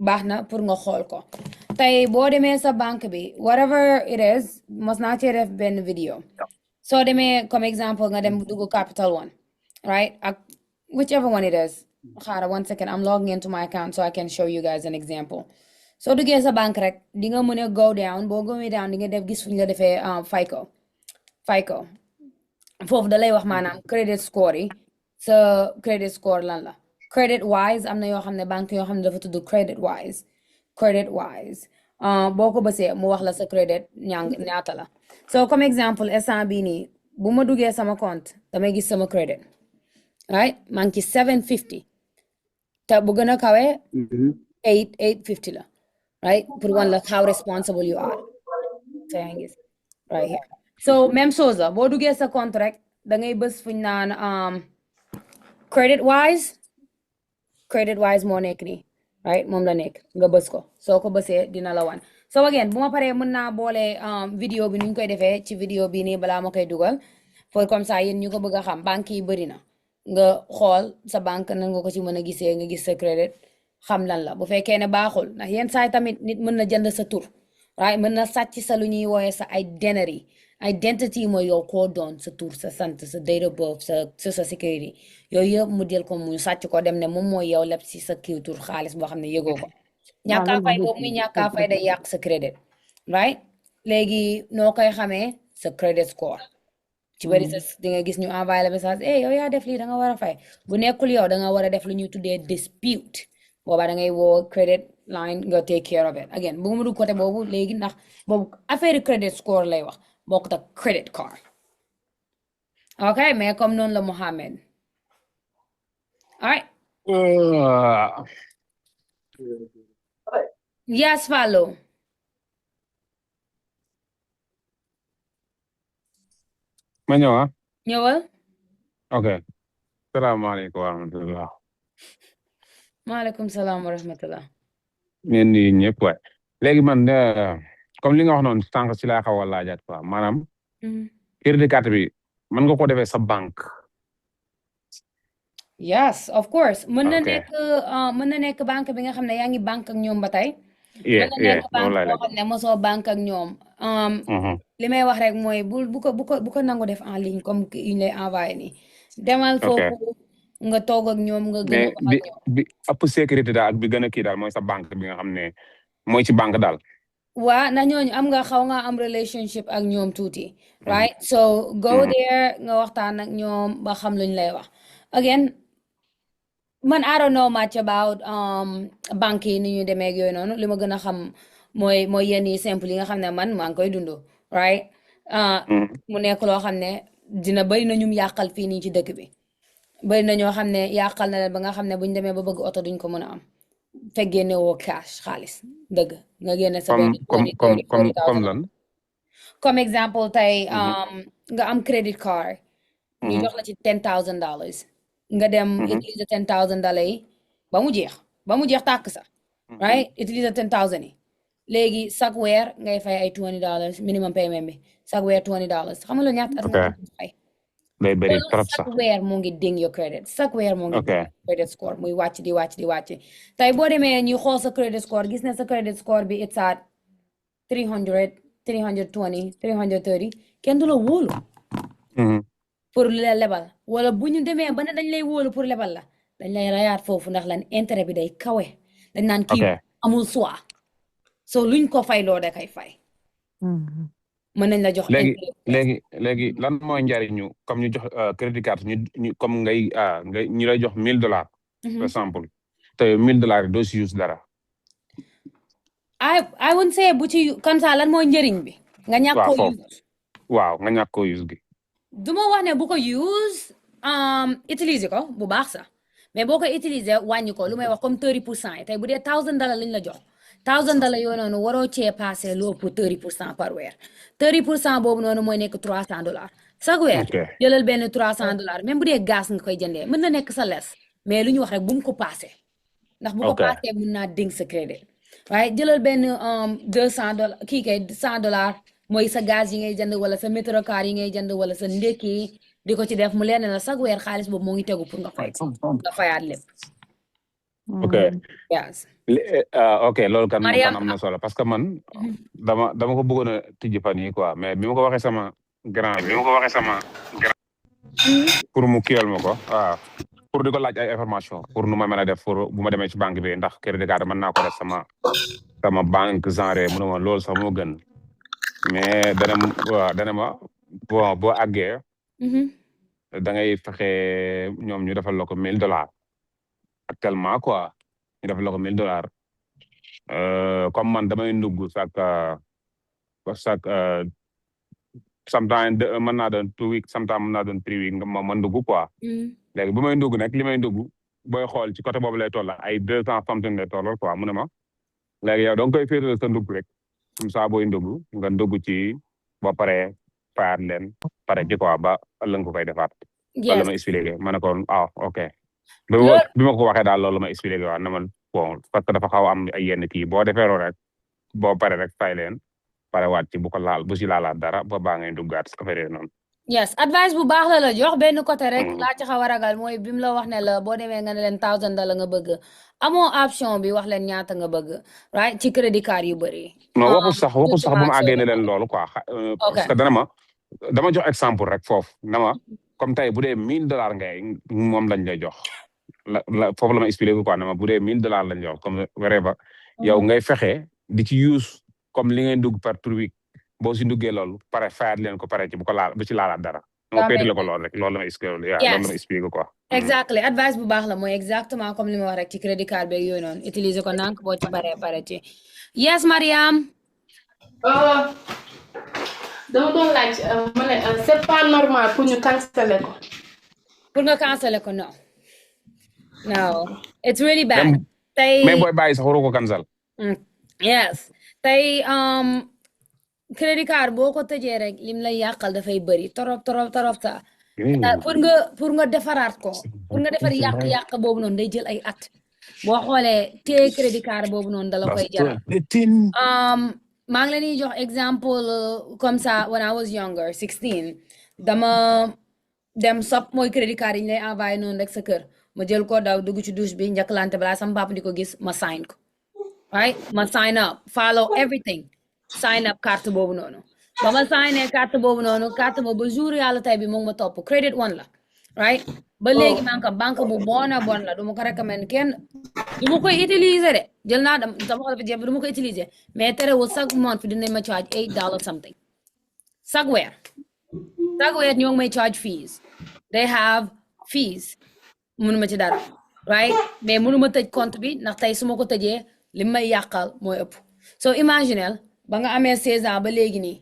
Speaker 1: baax na pour nga xool ko tey boo demee sa banque bi whatever it is mos naa cee def benn vidéo soo demee comme exemple nga dem dugg Capital One right whichever one it is xaaral 1 second I'm logging into my account so I can show you guys an example soo duggee sa banque rek di nga mën a go down boo go down di nga def gis fu ñu la defee FICO foofu da lay wax maanaam credit score yi sa credit score lan la credit wise am na yoo xam ne banque yoo xam ne dafa tudd credit wise boo ko bësee mu wax la sa credit ñaata la so comme exemple instant bii nii bu ma duggee sama compte damay gis sama credit right maa ngi ci 750 te bu gën a kawe 850 la right pour wan la how responsible you are so yaa ngi gis right here so même chose la boo duggee sa compte rek da ngay bës fuñ naan credit wise moo nekk nii right moom la nekk nga bës ko soo ko bësee dina la wan so again bu ma paree mën naa boole vidéo bi nuñ koy defee ci vidéo bi nii balaa ma koy dugal pour comme ça yéen ñu ko bëgg a xam banque yi bëri na nga xool sa banque nan nga ko ci mën a gisee nga gis sa credit xam lan la bu fekkee ne baaxul ndax yenn saay tamit nit mën na jënd sa tur right mën na sàcc sa lu ñuy wooyee sa identity mooy yow koo doon sa tur sa sant sa date of birth sa social security yooyu yëpp mu jël ko mu sàcc ko dem ne moom mooy yow lépp si sa kiw tur xaalis boo xam ne yëgoo ko ñàkkaa fay boobu muy ñàkkaa fay day yàq sa credit right léegi noo koy xamee sa credit score ci bari sa di nga gis ñu envoyé la message yow yaa def lii da nga war a fay bu nekkul yow da nga war a def lu ñuy tuddee dispute booba da ngay woo credit line nga take care of it again bu mu dugg côté boobu léegi ndax boobu affaire credit score lay wax bokkut ak credit card ok mais comme noonu la Mohamed alright yes Fallo
Speaker 3: ma ñëw
Speaker 1: ñëwal
Speaker 3: ok salaamaaleykum wa rahmatullah
Speaker 1: maaleykum salaam wa rahmatullah
Speaker 3: ñeen ñi ñëpp waay léegi man comme li nga wax noonu sànq si laa xaw a laajaat quoi maanaam crédit carte bi mën nga ko defee sa banque
Speaker 1: yes of course mën na nekk banque bi nga xam ne yaa ngi banque ak ñoom ba tey mën na nekk banque boo xam ne mosoo banque ak ñoom li may wax rek mooy bu ko nangu def en ligne comme yi ñu lay envoyé nii demal foofu nga toog ak ñoom nga gën a wax ak ñoom
Speaker 3: bi ëpp sécurité daal ak bi gën a kii daal mooy sa banque bi nga xam ne mooy ci banque daal
Speaker 1: waa na ñooñu am nga xaw nga am relationship ak ñoom tuuti right so go there nga waxtaan ak ñoom ba xam luñ lay wax again man I don't know much about banque yi ni ñu demee ak yooyu noonu li ma gën a xam mooy yenn yi simple yi nga xam ne man maa ngi koy dund right mu nekk loo xam ne dina bëri na ñum yàqal fii nii ci dëkk bi bëri na ñoo xam ne yàqal na leen ba nga xam ne buñ demee ba bëgg oto duñ ko mën a am fekk génne woo cash xaalis dëgg nga génne sa benn
Speaker 3: comme lan
Speaker 1: comme exemple tey nga am credit card ñu jox la ci $10,000 nga dem utiliser $10,000 yi ba mu jeex tàkk sa right utiliser $10,000 yi léegi chaque weer ngay fay ay $20 minimum payment bi chaque weer $20 xam nga lu ñaata at nga fay
Speaker 3: day bëri trop sax
Speaker 1: chaque weer moo ngi ding your credit chaque weer moo ngi ding credit score muy wàcc di wàcc tey boo demee ñu xool sa credit score gis ne sa credit score bi it's at 300 320 330 kenn du la wóolu pour la lebal wala bu ñu demee ba ne dañ lay wóolu pour lebal la dañ lay rayaat foofu ndax lan intérêt bi day kawe dañ naan kii amul choix so luñ ko fay loo da kay fay mën nañ la jox
Speaker 3: léegi lan mooy njariñu comme ñu jox crédit carte ñu comme ngay ñu lay jox $1,000 par exemple te $1,000 doo si use dara
Speaker 1: I wouldn't say bu ci comme ça lan mooy njëriñ bi nga ñàkk ko use
Speaker 3: waaw nga ñàkk ko use gi
Speaker 1: du ma wax ne bu ko use utiliser ko bu baax sax mais boo ko utiliser wàññi ko lu may wax comme 30% yi tey bu dee $1,000 lañ la jox $1,000 yooyu noonu waroo cee passé lu ëpp 30% par weer 30% boobu noonu mooy nekk $300 chaque weer jëlal benn $300 même bu dee gaz nga koy jëndee mën na nekk sa les mais lu ñu wax rek bu mu ko passé ndax bu ko passé mën naa ding sa crédit waaye jëlal benn $200 kii kay $100 mooy sa gaz yi ngay jënd wala sa métro car yi ngay jënd wala sa ndekki di ko ci def mu leen la chaque weer xaalis boobu moo ngi tegu pour nga fay nga fayaat lépp yes
Speaker 3: ok loolu kan am na solo parce que man dama ko bëggoon a tijji fan yi quoi mais bi ma ko waxee sama grand pour mu kiyal ma ko waaw pour di ko laaj ay information pour nu ma mën a def pour bu ma demee ci banque bi ndax crédit card mën naa ko def sama banque genre mu ne ma loolu sax moo gën mais dana ma bon boo àggee da ngay fexe ñoom ñu defal la ko $1,000 actuellement quoi ñu defal la ko $1,000 comme man damay ndugg chaque sometimes mën naa doon 2 weeks sometimes mën naa doon 3 weeks ma ndugg quoi léegi bu may ndugg nag li may ndugg booy xool ci côté boobu lay toll ay 200 something lay tollal quoi mu ne ma léegi yow da nga koy féetal sa ndugg rek comme ça booy ndugg nga ndugg ci ba pare fayaat leen pare ci quoi ba ëllëg ko koy defaat loolu la ma expliqué ma ne ko ok bi ma ko waxee daal loolu la ma expliqué waaw na ma bon parce que dafa xaw am ay yenn kii boo defee loolu rek boo pare rek fay leen pare waat ci bu si laalaat dara ba baa ngay duggaat affaire noonu
Speaker 1: yes advice bu baax la jox benn côté rek laa ci xaw a ragal mooy bi mu la wax ne la boo demee nga ne leen $1000 nga bëgg amoo option bi wax leen ñaata nga bëgg right ci crédit card yu bëri
Speaker 3: non waxul sax ba ma àggee ne leen loolu quoi parce que dama jox exemple rek foofu comme tey bu dee $1000 ngay moom lañ lay jox foofu la ma expliqué quoi bu dee $1000 lañ jox comme wherever yow ngay fexe di ci use comme li ngay dugg par week boo si duggee loolu pare fayaat leen ko pare ci bu ci laalaat dara ma péeti la ko loolu rek loolu la ma expliqué quoi
Speaker 1: exactly advice bu baax la mooy exactement comme li ma wax rek ci crédit card beeg yooyu noonu utiliser ko nank boo ci pare ci yes Mariam
Speaker 9: dama doon laaj ma ne c'est pas normal pour ñu canceller ko
Speaker 1: pour nga canceller ko no it's really bad tey
Speaker 3: mais booy bàyyi sax waroo ko cancel
Speaker 1: yes tey crédit card boo ko tëjee rek lim lay yàqal dafay bëri torop sa pour nga defaraat ko pour nga defar yàq boobu noonu day jël ay at boo xoolee téye crédit card boobu noonu dala koy jaral maa ngi leen di jox exemple comme ça when I was younger 16 dama dem sop mooy crédit card yi ñu lay envoyé noonu rek sa kër ma jël ko daw dugg ci douche bi njëkkalante balaa sama papa di ko gis ma sign ko right ma sign up follow everything sign up carte boobu noonu ba ma signé carte boobu noonu carte boobu ba jour yàlla tey bi moom ma topp credit one la right ba léegi banque bu bon la du ma ko recommend kenn du ma koy utiliser de jël naa sama xol fi jeex du ma koy utiliser mais terewul chaque month fi dinañ ma charge $8 something chaque weer ñoo ngi may charge fees they have fees mënu ma ci dara right mais mënu ma tëj compte bi ndax tey su ma ko tëjee li may yàqal mooy ëpp so imaginel ba nga amee 16 ans ba léegi nii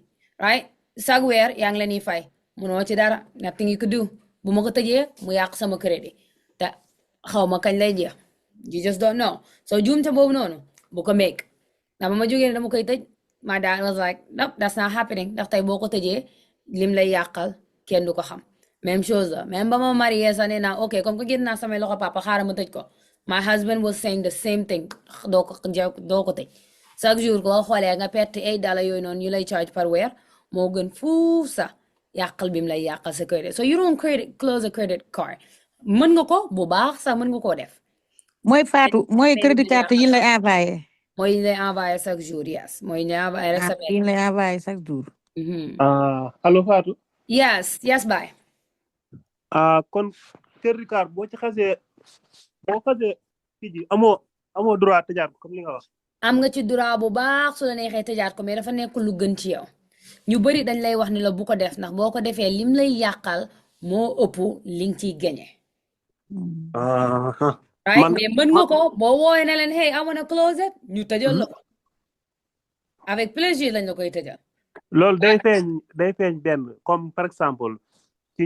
Speaker 1: right chaque weer yaa ngi leen di fay mënoo ci dara nothing you could do bu ma ko tëjee mu yàq sama crédit te xaw ma kañ lay jeex you just don't know so juumte boobu noonu bu ko make ndax ba ma jógee dama koy tëj my dad was like nope that's not happening ndax tey boo ko tëjee lim lay yàqal kenn du ko xam même chose la même ba ma marié sax nee naa ok comme que génn naa samay loxo papa xaaral ma tëj ko my husband was saying the same thing doo ko tëj chaque jour koo xoolee nga perte $8 yooyu noonu ñu lay charge par weer moo gën fuuf sax yàqal bi mu lay yàqal sa credit so you don't close a credit card mën nga ko bu baax sax mën nga koo def
Speaker 8: mooy Fatou mooy credit card yi lay envoyé
Speaker 1: mooy yi lay envoyé chaque jour yes mooy yi lay envoyé rek sa
Speaker 8: yi lay envoyé chaque jour
Speaker 6: allo Fatou
Speaker 1: yes bye
Speaker 6: kon credit card boo xasee tijji amoo droit tëjaat ko comme li nga wax
Speaker 1: am nga ci droit bu baax su la neexee tëjaat ko mais dafa nekk lu gën ci yow ñu bari dañ lay wax ni la bu ko def ndax boo ko defee lim lay yàqal moo ëpp li nga ciy gagné right mais mën nga ko boo wooyee ne leen hey I wanna close it ñu tëjal la ko avec plaisir lañ la koy tëjal
Speaker 6: loolu day feeñ benn comme par exemple ci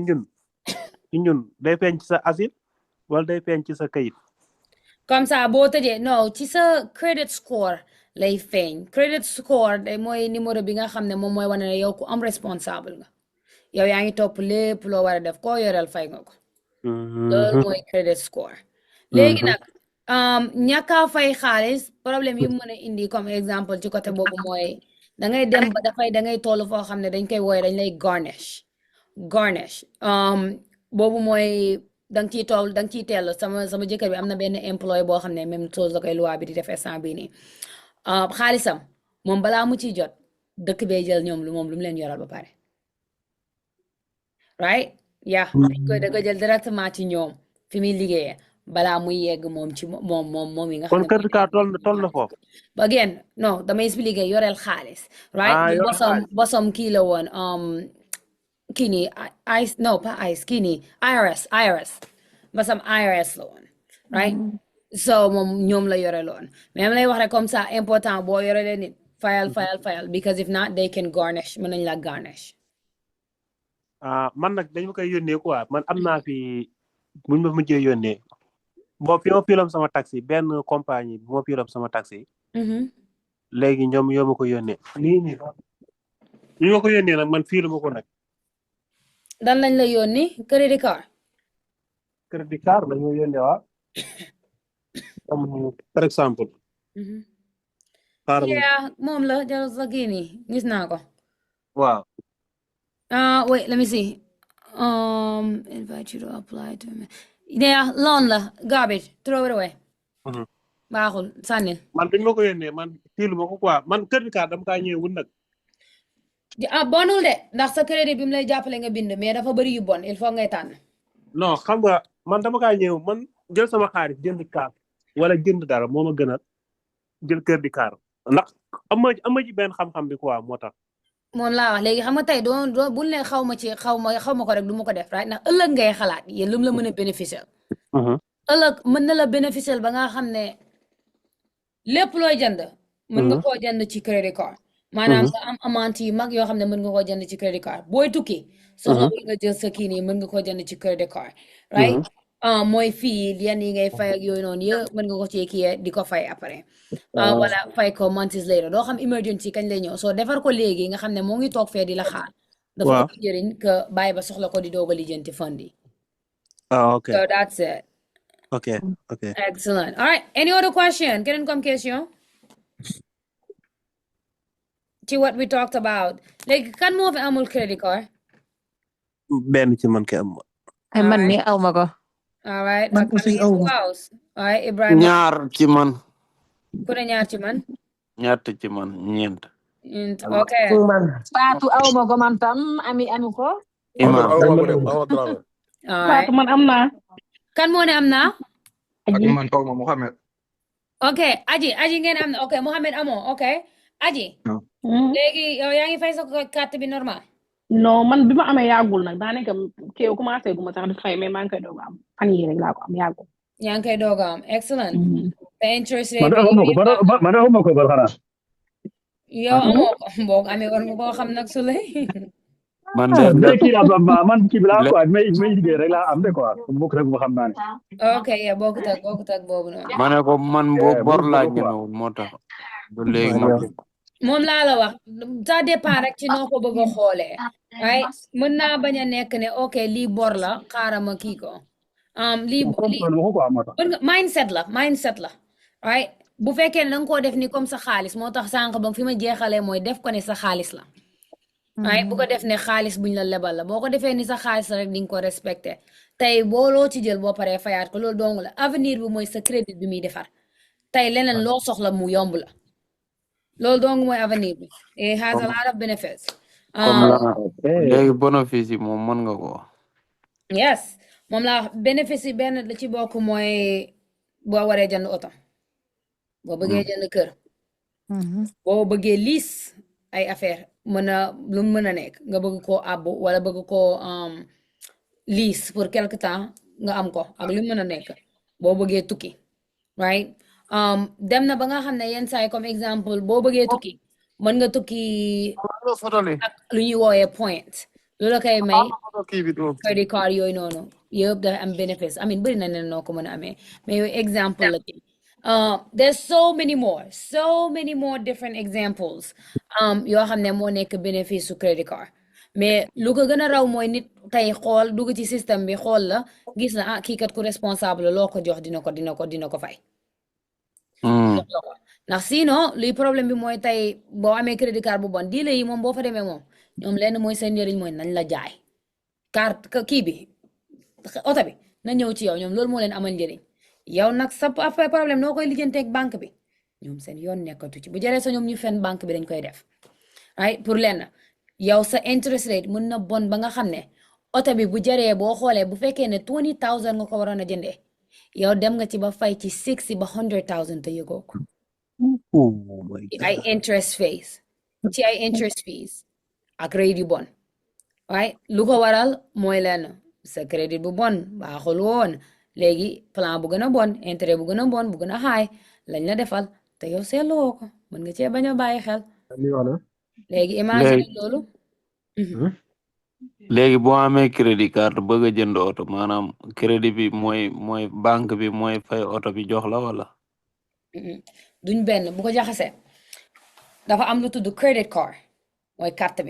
Speaker 6: ñun day feeñ ci sa asile wala day feeñ ci sa kayit
Speaker 1: comme ça boo tëjee non ci sa credit score lay feeñ credit score day mooy numéro bi nga xam ne moom mooy wane ne yow ku am responsable nga yow yaa ngi topp lépp loo war a def koo yoreel fay nga ko loolu mooy credit score léegi nag ñàkka fay xaalis problème yi mën a indi comme exemple ci côté boobu mooy da ngay dem ba da ngay toll foo xam ne dañ koy wooye dañ lay garnish boobu mooy danga ciy teel sama jëkkër bi am na benn employé boo xam ne même chose la koy loi bi di def instant bii nii xaalisam moom balaa mu ciy jot dëkk bee jël ñoom lu mu leen yoral ba pare right da ko jël directement ci ñoom fi muy liggéeyee balaa muy yegg moom ci moom yi nga xam ne
Speaker 6: kon kër ka toll na foofu
Speaker 1: again non damay expliquer yoreel xaalis right bosom kii la woon kii nii kii nii IRS basam IRS la woon right so moom ñoom la yore loon mais lay wax rek comme ça important boo yore leen nit fayal because if not they can garnish mën nañ la garnish
Speaker 6: man nag dañ ma koy yónnee quoi man am naa fi buñ ma mujjee yónnee boo fi ma filam sama taxi benn compagnie bu ma filam sama taxi léegi ñoom yoo ma ko yónnee lii nii ñu ma ko yónnee nag man fii la ma ko nag
Speaker 1: dan lañ la yónni credit card.
Speaker 6: credit card lañu yónnee waa par exemple
Speaker 1: Yeah, moom la jarul sa kii nii gis naa ko.
Speaker 6: waaw
Speaker 1: Wait, let me see. Invite you to apply to me. Yeah, loan la garbage, throw it away. Baaxul sànnil.
Speaker 6: man dañ ma ko yónnee man tiilu ma ko quoi man credit card dama kaa ñëwul nag
Speaker 1: Bonul de ndax sa crédit bi mu lay jàppale nga bind mais dafa bëri yu bon il faut ngay tànn.
Speaker 6: non xam nga man dama kaa ñëw man jël sama xaalis jënd card wala jënd dara moo ma gënal jël credit card ndax ama ji benn xam-xam bi quoi moo tax
Speaker 1: moom laa wax léegi xam nga tey doo bul ne xaw ma ko rek du ma ko def right ndax ëllëg ngay xalaat yéen lu mu la mën a bénéficier. ëllëg mën na la bénéficier ba nga xam ne lépp looy jënd. mën nga koo jënd ci credit card. maanaam nga am amount yu mag yoo xam ne mën nga koo jënd ci credit card booy tukki. soxla nga jël sa kii nii mën nga koo jënd ci credit card. right mooy fii yenn yi ngay fay ak yooyu noonu yëpp mën nga ko ci kii di ko fay après. wala fay ko months later doo xam emergency kañ lay ñëw soo defar ko léegi nga xam ne moo ngi toog fee di la xaar. dafa ko jëriñ que bàyyi ba soxla ko di doog a lijjanti fund yi.
Speaker 6: ok
Speaker 1: so that's it.
Speaker 6: ok
Speaker 1: Excellent. All right. Any other question? Keneen comme question? ci what we talked about. Léegi kan moo fi amul credit card?
Speaker 6: benn ci man ke am
Speaker 8: ay man mi aw ma ko.
Speaker 1: All right.
Speaker 2: Man aussi aw ma.
Speaker 1: All right, Ibrahima.
Speaker 10: ñaar ci man.
Speaker 1: Ku ne ñaar ci man?
Speaker 10: ñett ci man ñeent.
Speaker 1: Okay.
Speaker 5: Fatou aw ma ko man tam ami ko.
Speaker 10: Imam
Speaker 9: Fatou man am naa.
Speaker 1: Kan moo ne am naa?
Speaker 11: Aji man aw ma Mohamed.
Speaker 1: Okay, aji ngeen am na. Okay, Mohamed amoo. Okay. Aji. Léegi yow yaa ngi fay sa carte bi normal?
Speaker 9: Non man bi ma amee yàggul nag daanaka kii commencé gu ma sax di fay mais maa ngi koy doog a am fan yii rek laa ko am yàggul.
Speaker 1: yaa ngi koy doog a am excellent. te interest rate
Speaker 12: man amoo ko bal xanaa.
Speaker 1: yow amoo ko boog amee war nga koo xam nag su lay.
Speaker 10: man
Speaker 12: man kii bi laa quoi may liggéey rek laa am de quoi bokk rek bu xam naa ne.
Speaker 1: ok ya bokkut ak boobu noonu.
Speaker 10: ma ne ko man bor laa ñemewul moo tax. ba léegi ma
Speaker 1: moom laa la wax ça dépend rek ci noo ko bëgg a xoolee. ay mën naa bañ a nekk ne ok lii bor la xaaral ma kii ko. lii mindset la right bu fekkee ne danga koo def ni comme sa xaalis moo tax sànq ba fi ma jeexalee mooy def ko ne sa xaalis la. right bu ko def ne xaalis buñ la lebal la boo ko defee ni sa xaalis la rek di nga ko respecté tey boo loo ci jël boo paree fayaat ko loolu dong la avenir bi mooy sa crédit bi muy defar tey leneen loo soxla mu yomb la loolu dong mooy avenir bi it has a lot of benefits.
Speaker 10: léegi bénéfice yi moom mën nga ko.
Speaker 1: yes moom la bénéfice yi benn la ci bokk mooy boo waree jënd oto boo bëggee jënd kër boo bëggee liis ay affaire mën a lu mën a nekk nga bëgg koo àbbu wala bëgg koo liis pour quelque temps nga am ko ak lu mën a nekk boo bëggee tukki right dem na ba nga xam ne yenn saay comme exemple boo bëggee tukki mën nga tukki ak lu ñuy wooyee point lu la koy may credit card yooyu noonu yëpp dafa am bénéfice amin bëri na ne noo ko mën a amee mais yooyu exemple la ci there's so many more different examples yoo xam ne moo nekk bénéfice su credit card mais lu ko gën a raw mooy nit tey xool dugg ci système bi xool la gis na kii kat ku responsable loo ko jox dina ko fay ndax sinon luy problème bi mooy tey boo amee crédit card bu bon diile yi moom boo fa demee moom ñoom lenn mooy seen njëriñ mooy nañ la jaay carte kii bi oto bi na ñëw ci yow ñoom loolu moo leen amal njëriñ yow nag sa problème noo koy lijjanteeg banque bi ñoom seen yoon nekkatu ci bu jëree sa ñoom ñu fen banque bi dañ koy def ay pour lenn yow sa interest rate mën na bon ba nga xam ne oto bi bu jëree boo xoolee bu fekkee ne 20,000 nga ko waroon a jëndee yow dem nga ci ba fay ci 60 ba 100,000 te yëgoo ko ay interest fees ak rate yu bon waaye lu ko waral mooy lenn sa crédit bu bon baaxul woon léegi plan bu gën a bon intérêt bu gën a bon bu gën a high lañ la defal te yow seetloo ko mën nga cee bañ a bàyyi xel léegi imagine loolu
Speaker 10: léegi boo amee crédit card bëgg a jënd oto maanaam crédit bi mooy banque bi mooy fay oto bi jox la wala
Speaker 1: duñ benn bu ko jaxasee dafa am lu tudd credit card mooy carte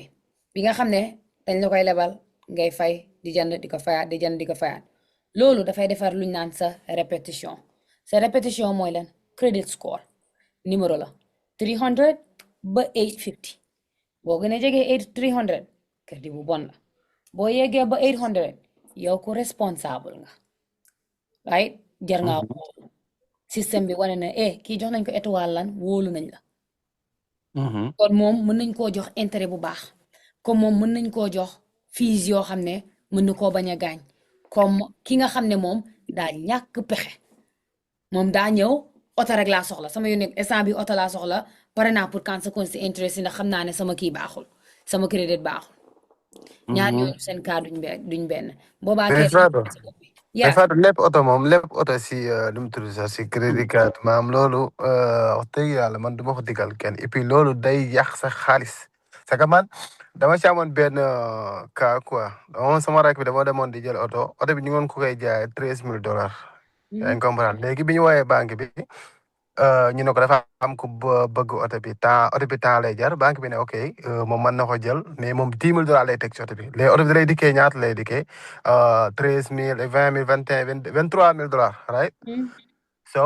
Speaker 1: bi nga xam ne dañ la koy lebal ngay fay di jënd di ko fayaat di jënd di ko fayaat loolu dafay defar luñ naan sa répétition sa répétition mooy lan credit score numéro la 300 ba 850 boo gën a jege 300 crédit bu bon la boo yeggee ba 800 yow ku responsable nga right jar nga wóolu système bi wane na kii jox nañ ko étoile lan wóolu nañ la kon moom mën nañ koo jox intérêt bu baax comme moom mën nañ koo jox fees yoo xam ne mën na koo bañ a gaañ comme ki nga xam ne moom daa ñàkk pexe moom daa ñëw oto rek laa soxla sama yónnee instant bi oto laa soxla pare naa pour conséquence si interest ndax xam naa ne sama kii baaxul sama crédit baaxul ñaar ñooñu seen cas duñ benn boobaa kay
Speaker 7: mais Fatou lépp oto moom lépp oto si lu mu tudd sax si crédit card maam loolu wax dëgg yàlla man du ma ko digal kenn et puis loolu day yàq sa xaalis c'est que man dama ci amoon benn cas quoi dama sama rakk bi dama demoon di jël oto bi ñu ngoon ko koy jaayee $13,000 yaa ngi comprendre léegi bi ñu woowee banque bi ñu ne ko dafa am ku bëgg oto bi temps lay jar banque bi ne ok moom mën na ko jël mais moom $10,000 lay teg ci oto bi léegi oto bi da lay dikkee ñaata lay dikkee 13,000 20,000 21 $23,000 right so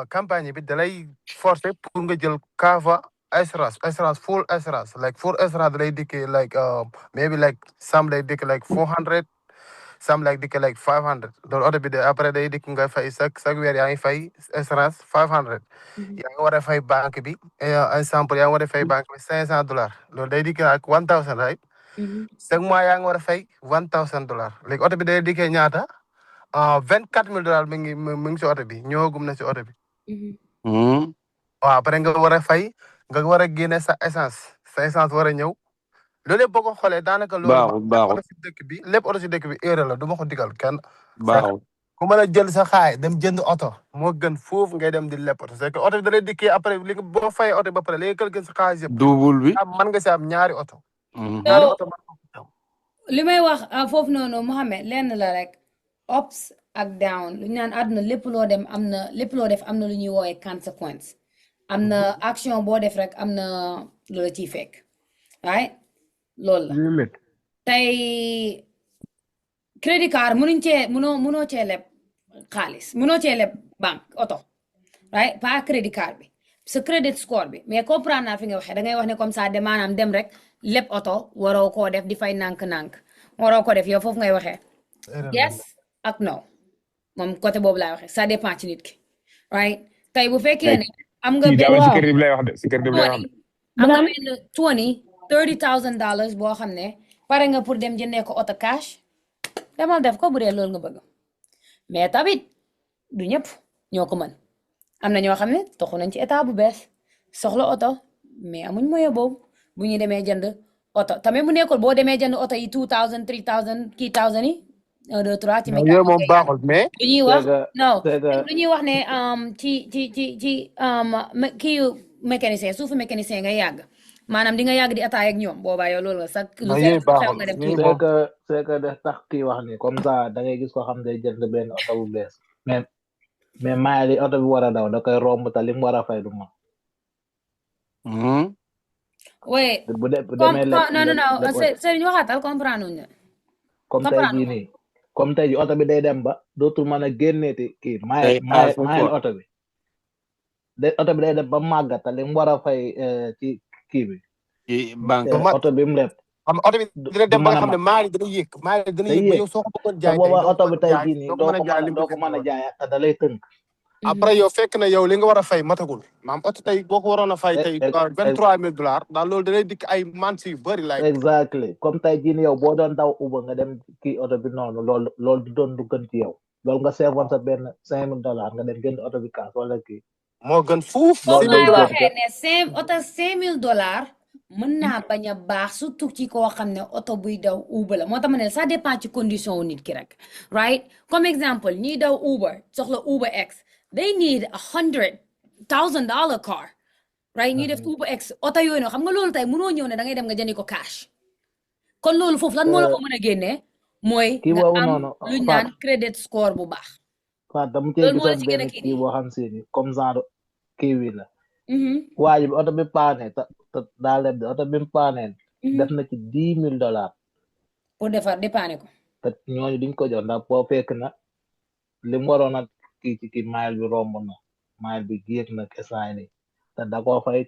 Speaker 7: campagne bi da lay forcer pour nga jël kava assurance full assurance like full assurance da lay dikkee like maybe like some lay dikkee like 400 some like dikk like 500 loolu oto bi de après day dikk nga fay chaque weer yaa ngi fay assurance 500 yaa ngi war a fay banque bi exemple yaa ngi war a fay banque bi $500 loolu day dikk ak 1,000 right chaque mois yaa ngi war a fay $1,000 léegi oto bi day dikkee ñaata $24,000 mi ngi si oto bi ñëwagum na si oto bi waaw après nga war a fay nga war a génne sa essence war a ñëw loolu yëpp boo ko xoolee daanaka loolu
Speaker 10: baaxul
Speaker 7: lépp oto si dëkk bi erreur la du ma ko digal kenn
Speaker 10: baaxul
Speaker 7: ku mën a jël sa xaay dem jënd oto moo gën foofu ngay dem di lépp oto c'est que oto bi da lay dikkee après li nga boo fayee oto ba pare léegi kër sa xaalis yëpp
Speaker 10: double bi
Speaker 7: mën nga si am ñaari oto
Speaker 1: li may wax foofu noonu Mohamed lenn la rek ups ak down lu ñu naan àdduna lépp loo def am na lu ñuy woowee conséquence am na action boo def rek am na loola ciy fekk right loolu la tey crédit card mënoo cee leb xaalis mënoo cee leb banque oto right pas crédit card bi sa crédit score bi mais comprendre naa fi nga waxee da ngay wax ne comme ça de maanaam dem rek leb oto waroo koo def di fay nànk-nànk waroo ko def yow foofu ngay waxee yes ak no moom côté boobu laay waxee ça dépend ci nit ki right tey bu fekkee ne am nga benn $30,000 boo xam ne pare nga pour dem jëndee ko oto cash demal def ko bu dee loolu nga bëgg mais tamit du ñëpp ñoo ko mën am na ñoo xam ne toxu nañ ci état bu bees soxla oto mais amuñ moyen boobu bu ñu demee jënd oto tamit mu nekkul boo demee jënd oto yi 2,000 3,000 kii 1,000 yi 1 2 3 ci
Speaker 7: yooyu moom baaxul mais
Speaker 1: lu ñuy wax non lu ñuy wax ne ci kii mécanicien suufu mécanicien nga yàgg maanaam di nga yàgg di ataay ak ñoom boobaa yow loolu nga sax lu xew nga dem kii
Speaker 13: c'est que de tax kii wax ni comme ça da ngay gis ko xam day jënd benn oto bu bees mais maay li oto bi war a daw da koy romb te li mu war a fay du ma
Speaker 1: oui
Speaker 13: bu demee
Speaker 1: non c'est ñu waxaatal comprendre wuñ
Speaker 13: comme tey jii nii comme tey jii oto bi day dem ba dootul mën a génneeti kii maay oto bi day dem ba màggat te li mu war a fay ci kii bi
Speaker 10: banque
Speaker 13: oto bi mu rep
Speaker 7: oto bi dina dem ba nga xam ne maari dana yëg ba yow soo ko bëggoon jaay
Speaker 13: booba oto bi tey jii nii doo ko mën a jaay te da lay tënk
Speaker 7: après yow fekk na yow li nga war a fay matagul maam oto tey boo ko waroon a fay tey $23,000 daal loolu da lay dikk ay mansi yu bëri lay
Speaker 13: exactly comme tey jii nii yow boo doon daw uba nga dem kii oto bi noonu loolu du doon du gën ci yow loolu nga seefoon sa benn $5,000 nga dem gën oto bi kaas wala kii
Speaker 7: moo gën fuuf
Speaker 1: foofu laay waxee ne oto $5,000 mën naa bañ a baax surtout ci koo xam ne oto buy daw Uber la moo tax ma ne ça dépend ci condition wu nit ki rek right comme exemple ñiy daw Uber soxla Uber X they need $100,000 car right ñiy def Uber X oto yooyu noonu xam nga loolu tey mënoo ñëw ne da ngay dem nga jëndi ko cash kon loolu foofu lan moo la ko mën a génnee mooy nga am lu ñu naan credit score bu baax
Speaker 13: waaw dama cee gisoon benn kii boo xam si ni comme genre kii wi la waa ji bi oto bi paane te daa leb de oto bi mu paaneen def na ci $10,000
Speaker 1: pour defar dépanner ko
Speaker 13: te ñooñu duñ ko jox ndax boo fekk na li mu waroon a kii ci kii mile bi romb na mile bi géeg na kesaay ni te da koo fay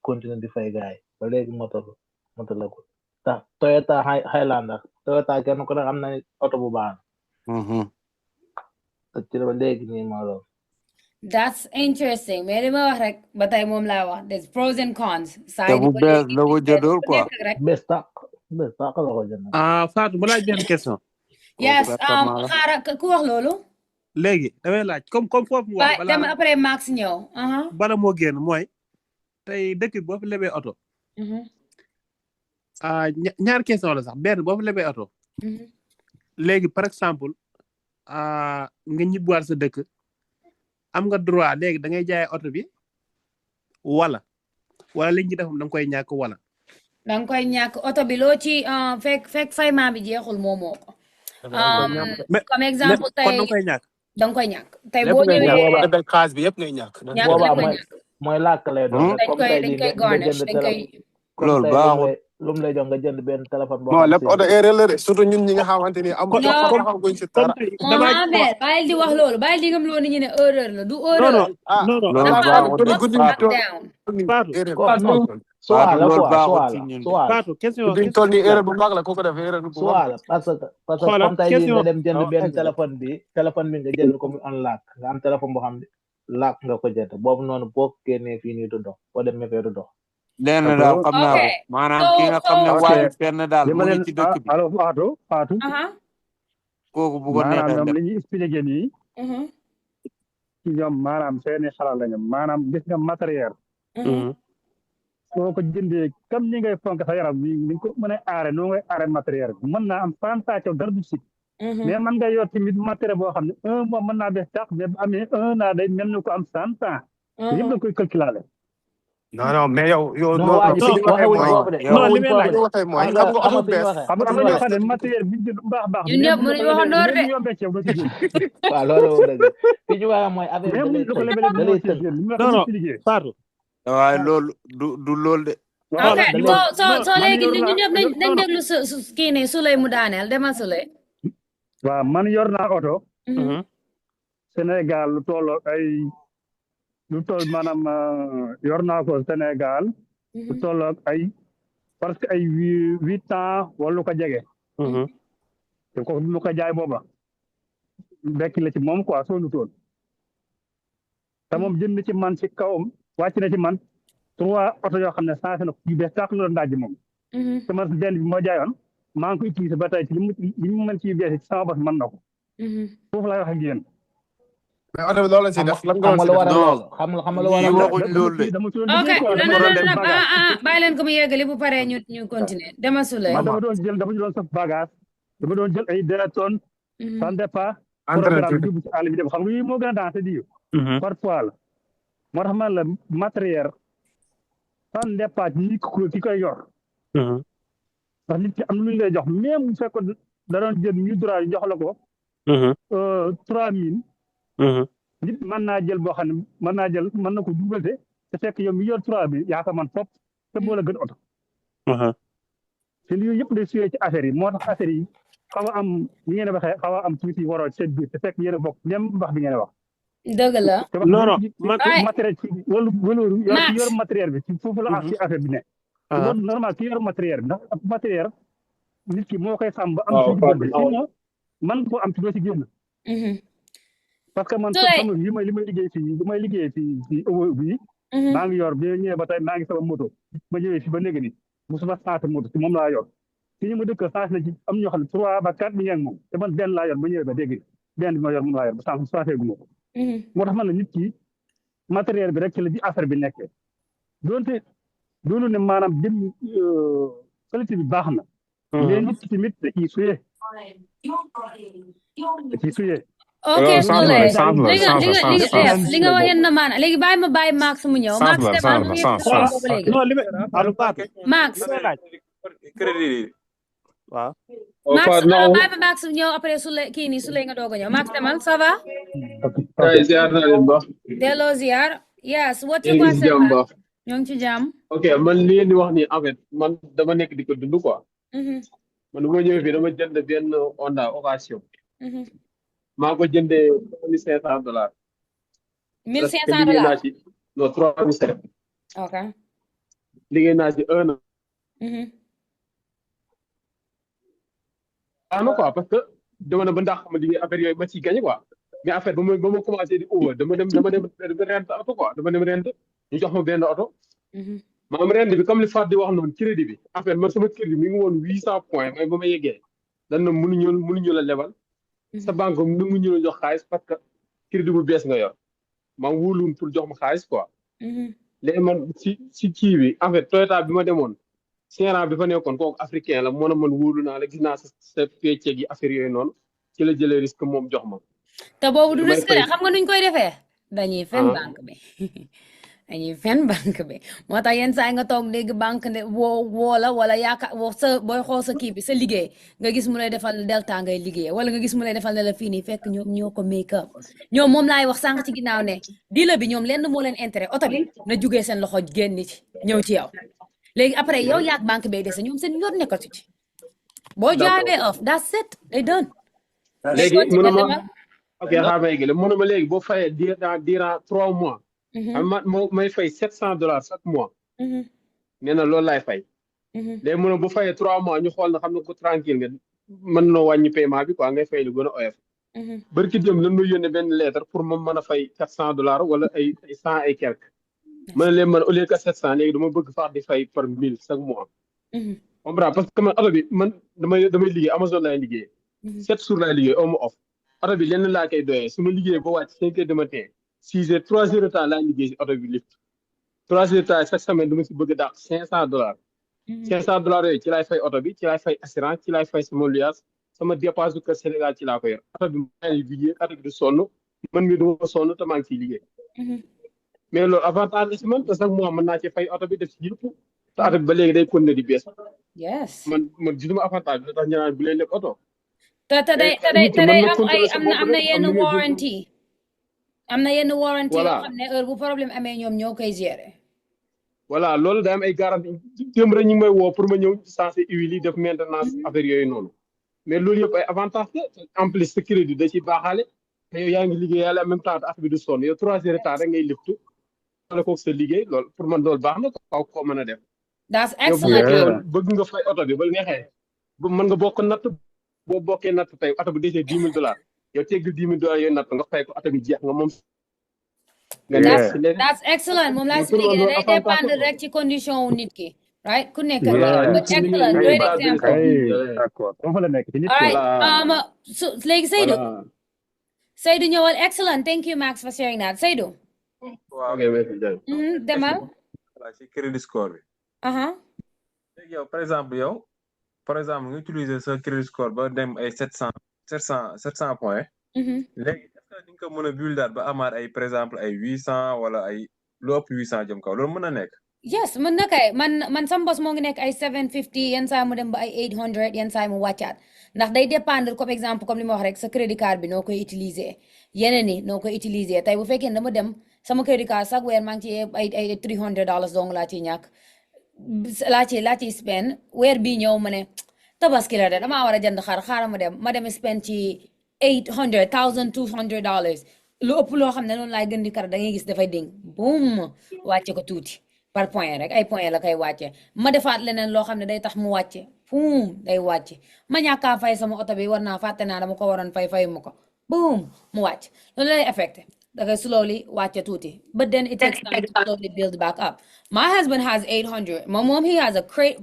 Speaker 13: continuer di fay gaay ba léegi moto la ko tax Toyota Highlander Toyota kenn ko ne am na oto bu baax te ci ba léegi nii moo loolu
Speaker 1: that's interesting mais li ma wax rek ba tey moom laa wax there's pros and cons
Speaker 10: te bu bees la ko jëndoon quoi
Speaker 13: bés tàq la ko jënd
Speaker 14: Fatou ma laaj benn question
Speaker 1: yes xaaral ku wax loolu
Speaker 14: léegi damay laaj comme foofu mu wax
Speaker 1: dem après Max ñëw
Speaker 14: bala moo génn mooy tey dëkk bi boo fi lebee oto ñaar question la sax benn boo fi lebee oto léegi par exemple nga ñibbuwaat sa dëkk am nga droit léegi da ngay jaay oto bi wala li ñu defam da nga koy ñàkk wala
Speaker 1: da nga koy ñàkk oto bi loo ci fekk fayma bi jeexul moomoo ko comme exemple tey
Speaker 14: kon da nga koy ñàkk
Speaker 1: da nga koy ñàkk tey boo ñëwee
Speaker 7: xaalis bi yëpp ngay ñàkk
Speaker 13: boobaa mooy làkk lay doon
Speaker 1: dañ koy garnish dañ koy
Speaker 10: loolu baaxul
Speaker 13: lu mu lay jox nga jënd benn téléphone boo
Speaker 7: non lépp oto erreur la de surtout ñun ñi nga xamante ni am guñ ci dara
Speaker 1: Mohamed bàyyil di wax loolu bàyyil di ngam loolu nit ñi ne erreur la du erreur
Speaker 13: Fatou
Speaker 14: question
Speaker 7: duñ toll ni erreur bu mag la ko def erreur bu mag
Speaker 13: parce que comme tey jii nga dem jënd benn téléphone bi nga jënd ko mu on lock nga am téléphone boo xam ne lock nga ko jënd boobu noonu boo génnee fii nii du dox boo demee fee du dox
Speaker 10: lenn daal xam naa ko maanaam ki nga xam ne waaye fenn daal mu ngi ci dëkk bi
Speaker 12: allo Fatou
Speaker 10: kooku bu ko neexee
Speaker 12: maanaam ñoom li ñuy expliqué nii ci ñoom maanaam seeni xalaat lañu maanaam gis nga matériel soo ko jëndee comme ni ngay fonk sa yaram ni ko mën a aare noo ngay aare matériel bi mën naa am sensation dara du si mais man nga yor tamit matériel boo xam ne 1 mois mën naa bees tax mais bu amee 1 an day mel ni ko am 100 ans yëpp da koy calculer
Speaker 7: non mais yow
Speaker 14: li may laaj
Speaker 7: mooy xam nga oto bees
Speaker 12: xam nga ñoo xam ne matériel bi jënd baax
Speaker 1: ñun ñëpp mënuñu waxandoor de
Speaker 12: yombee ceeb doo ci jënd
Speaker 13: waaw loolu dëgg fi ñu wax mooy affaire bi da lay tëj
Speaker 14: non Fatou
Speaker 10: waaye loolu du loolu de
Speaker 1: ok soo léegi ñu ñëpp nañ déglu su kii ne Souley mu daaneel demal Souley
Speaker 12: waaw man yor naa oto Sénégal lu toll maanaam yor naa ko Sénégal lu toll ay parce que ay 8 ans wala lu ko jege te ko lu ko jaay booba bekk la ci moom quoi soo lu toll te moom jënd ci man ci kawam wàcc na ci man 3 oto yoo xam ne changé na ko yu bees tàq la doon daaj moom te man benn bi moo jaayoon maa ngi ko utilisé ba tey ci li mu mën ci bees ci sama bos mën na ko foofu laay wax ak yéen
Speaker 7: mais oto bi loolu la si def lan nga
Speaker 13: xam nga lu waral loolu xam nga lu waral
Speaker 10: waxuñ loolu de
Speaker 1: ok bàyyi leen ko mu yeggali bu paree ñu continuer dama Souley
Speaker 12: man dama doon saf bagage dama doon jël ay 2 tonnes sans départ programme bi ci àll bi dem xam nga yi moo gën a dansé di parfois la moo tax man la matériel sans départ ki koy yor ndax nit ki am lu ñu lay jox même bu fekkoon da doon jël $1000 jox la ko 3000 nit mën naa jël boo xam ne mën na ko dugalte te fekk yow mi yor 3000 yaa ko man fop te moo la gën oto te lii yëpp day suyee ci affaire yi moo tax affaire yi xaw a am li ngeen waxee xaw a am tuuti waroo ci seen biir te fekk yéen a bokk même wax bi ngeen wax
Speaker 1: dëgg la
Speaker 14: non
Speaker 12: matériel ci waloolu yor matériel bi ci foofu la ak ci affaire bi ne loolu normal ki yor matériel bi ndax matériel nit ki moo koy sàmm ba am ci diggante sinon man koo am ci doo ci génn parce que man xam nga li may liggéey fii bi maa ngi yor bi ñëwee ba tey maa ngi sama moto ba ñëwee fi ba léegi ni musuma changé moto si moom laa yor fi ñu ma dëkk changé na ci am ñoo xam ne 3 ba 4 bi ngeen moom te man benn laa yor ba ñëwee ba dégg benn bi ma yor moom laa yor ba changé gu ma ko moo tax man la nit ki matériel bi rek ci la di affaire bi nekkee doonte doonu ne maanaam dem qualité bi baax na mais nit ki tamit da ciy suyee
Speaker 1: ok Souley li nga wax yéen na maana léegi bàyyi ma bàyyi Max mu ñëw Max demal mu ngi boobu léegi Max
Speaker 14: crédit waaw
Speaker 1: Max bàyyi ma Max ñëw après Souley nga doog a ñëw Max demal ça va delloo ziar yes what you question ñoo ngi ci jàmm.
Speaker 15: ok man li ngeen di wax ni en fait man dama nekk di ko dund quoi. man bu ma ñëwee fii dama jënd benn Honda occasion. maa ko jëndee $3,500. liggéey naa ci non 3,700.
Speaker 1: ok.
Speaker 15: liggéey naa ci 1 an. na quoi parce que dama ne ba ndax ma liggéey affaire yooyu ma ciy gagné quoi mais affaire ba ma commencé di uba dama dem rent oto quoi dama dem rent ñu jox ma benn oto. maanaam rent bi comme li Fatou di wax noonu crédit bi affaire man sama crédit mi ngi woon 800 points mais ba ma yeggee dañ na mënuñu la lebal sa banque mënuñu la jox xaalis parce que crédit bu bees nga yor maa ngi wóoluwul pour jox ma xaalis quoi. léegi man si kii bi en fait Toyota bi ma demoon Sénégal bi fa nekkoon kooku africain la moo na man wóolu naa la gis naa sa pecceeg yi affaire yooyu noonu ci la jëlee risque moom jox ma.
Speaker 1: te boobu du risque de xam nga nuñ koy defee. dañuy fen banque bi dañuy fen banque bi moo tax yenn saa yi nga toog léegi banque ne woo la wala yaakaar woo sa booy xool sa kii bi sa liggéey nga gis mu lay defal delta ngay liggéey wala nga gis mu lay defal ne la fii nii fekk ñoom ñoo ko make up ñoom moom laay wax sànq ci ginnaaw ne dealer bi ñoom lenn moo leen intérêt oto bi na jugee seen loxo génn ci ñëw ci yow. léegi après yow yaag banque bay dese ñoom seen yoon nekkatu ci boo jaayee off that's it they done.
Speaker 15: léegi mënuma ok xaaral ma yeggale mënuma léegi boo fayee durant 3 mois. may fay $700 chaque mois. nee na loolu laay fay. léegi mënuma bu fayee 3 mois ñu xool na xam ne ko tranquille nga mën na wàññi paiement bi quoi ngay fay lu gën a oyof. barki dem lan ma yónnee benn lettre pour ma mën a fay $400 wala ay 100 et quelque. ma ne leen man au lieu que 700 léegi dama bëgg faax di fay par 1000 chaque mois. comprends parce que man oto bi man damay liggéey Amazon laay liggéey. 7 jours laay liggéey au moins off. oto bi lenn laa koy doyee su ma liggéey ba wàcc 5 heures du matin 6 heures 3 heures de temps laay liggéey si oto bi lift 3 heures de temps chaque semaine dama si bëgg a dàq $500. $500 yooyu ci laay fay oto bi ci laay fay assurance ci laay fay sama luyaas sama dépense du kër Sénégal ci laa ko yor oto bi maa ngi liggéey oto bi du sonn man mii du ma sonn te maa ngi ciy liggéey. mais loolu avantage la si man parce que mois mën naa ci fay oto bi def ci yëpp te oto bi ba léegi day continuer di bees.
Speaker 1: yes
Speaker 15: man gisuma avantage bi tax ñu naan bu leen lekk oto.
Speaker 1: te day am na yenn warranty. am na yenn warranty yoo xam ne heure bu problème amee ñoom ñoo koy gérer.
Speaker 15: voilà loolu day am ay garantie démb rek ñu ngi may woo pour ma ñëw sensé huile yi def maintenance affaire yooyu noonu mais loolu yëpp ay avantage la en plus sa crédit da ciy baaxaale te yow yaa ngi liggéey yàlla en même temps affaire bi du sonn yow 3 heures de temps rek ngay liftu wala koog sa liggéey loolu pour man loolu baax na kaw ko mën a def.
Speaker 1: that's excellent
Speaker 15: bëgg nga fay oto bi ba neexee mën nga bokk natt boo bokkee natt tey oto bi desee $10,000 yow teggil $10,000 yooyu natt nga fay ko oto bi jeex nga moom.
Speaker 1: that's excellent moom laa expliqué ne day dépendre rek ci condition wu nit ki right ku nekk excellent great example.
Speaker 12: d'accord foofu la nekk ci nit
Speaker 1: all right léegi Seydou ñëwal excellent thank you Max for sharing that Seydou.
Speaker 16: waaw
Speaker 1: demal.
Speaker 16: ci credit score bi. léegi yow par exemple nga utiliser sa credit score ba dem ay 700 points. léegi est-ce que di nga ko mën a buildaat ba amaat ay par exemple ay 800 wala ay lu ëpp 800 jëm kaw loolu mën na nekk.
Speaker 1: yes mën na kay man sama bos moo ngi nekk ay 750 yenn saa mu dem ba ay 800 yenn saa mu wàccaat ndax day dépendre comme exemple comme li ma wax rek sa crédit card bi noo koy utiliser yeneen ni noo koy utiliser tey bu fekkee dama dem sama crédit card chaque weer maa ngi ci ay $300 dong laa ciy ñàkk laa ciy spend weer bii ñëw ma ne tabaski la de damaa war a jënd xaaral ma dem spend ci $800,200 lu ëpp loo xam ne noonu laay gën di kar da ngay gis dafay ding boum wàcce ko tuuti par point rek ay point la koy wàcce ma defaat leneen loo xam ne day tax mu wàcce boum day wàcce ma ñàkkaa fay sama oto bi war naa fàtte naa dama ko waroon fay mu ko boum mu wàcc loolu lay affecté da ngay slowly wàcce tuuti but then it takes time to slowly build back up my husband has 800 moom he has a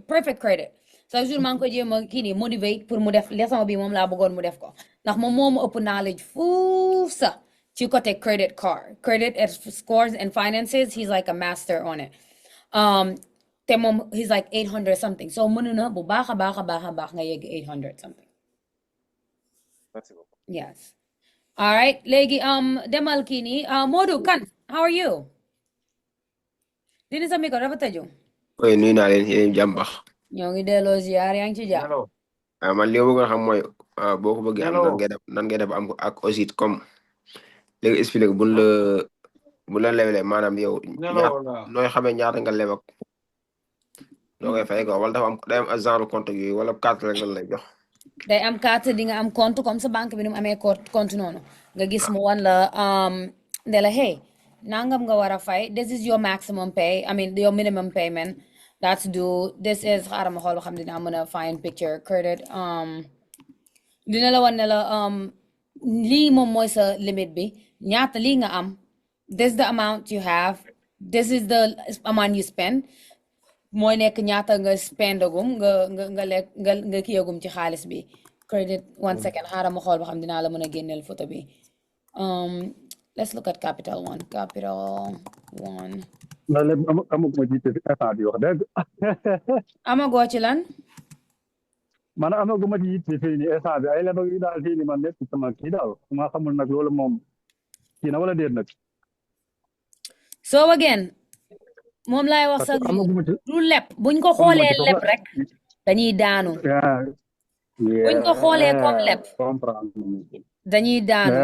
Speaker 1: perfect credit chaque jour maa ngi koy jéem a kii nii motivate pour mu def leçon bi moom laa bëggoon mu def ko ndax moom moo ëpp knowledge fuuf sa ci côté credit scores and finances he's like a master on it te moom he's like 800 something so mën na bu baax a baax nga yegg 800 something.
Speaker 16: Merci beaucoup.
Speaker 1: Yes. All right léegi demal kii nii Modou Kane how are you. dini sa micro dafa tëju.
Speaker 17: oui nuyu naa leen yéen jàmm baax.
Speaker 1: ñoo ngi delloo ziar yaa ngi ci jàmm.
Speaker 17: man li ma bëgg a xam mooy boo ko bëggee am nan ngay def am ko ak aussi comme léegi expliqué bu la lebalee maanaam yow nooy xamee ñaata nga leb ak noo koy fay ko wala dafa am day am genre compte yooyu wala carte rek lan lay jox.
Speaker 1: day am carte di nga am compte comme sa banque bi ni mu amee compte noonu nga gis mu wan la ne la hey nangam nga war a fay this is your maximum pay I mean your minimum payment that's due this is xaaral ma xool ba xam dinaa mën a find picture credit dina la wan ne la lii moom mooy sa limite bi ñaata lii nga am this is the amount you have this is the amount you spend mooy nekk ñaata nga spendagum nga lekk nga kiyagum ci xaalis bi credit 1 second xaaral ma xool ba xam dinaa la mën a génneel photo bi let's look at capital one
Speaker 12: amaguma jiite fi instant bi wax dëgg
Speaker 1: amagoo ci lan
Speaker 12: man amaguma jiite fii ni instant bi ay leba yi daal fii ni man nekk sama kii daal ma xamul nag loolu moom kii na wala déet nag
Speaker 1: so again moom laay wax sax lu leb buñ ko xoolee leb rek dañuy daanu buñ ko xoolee comme leb dañuy daanu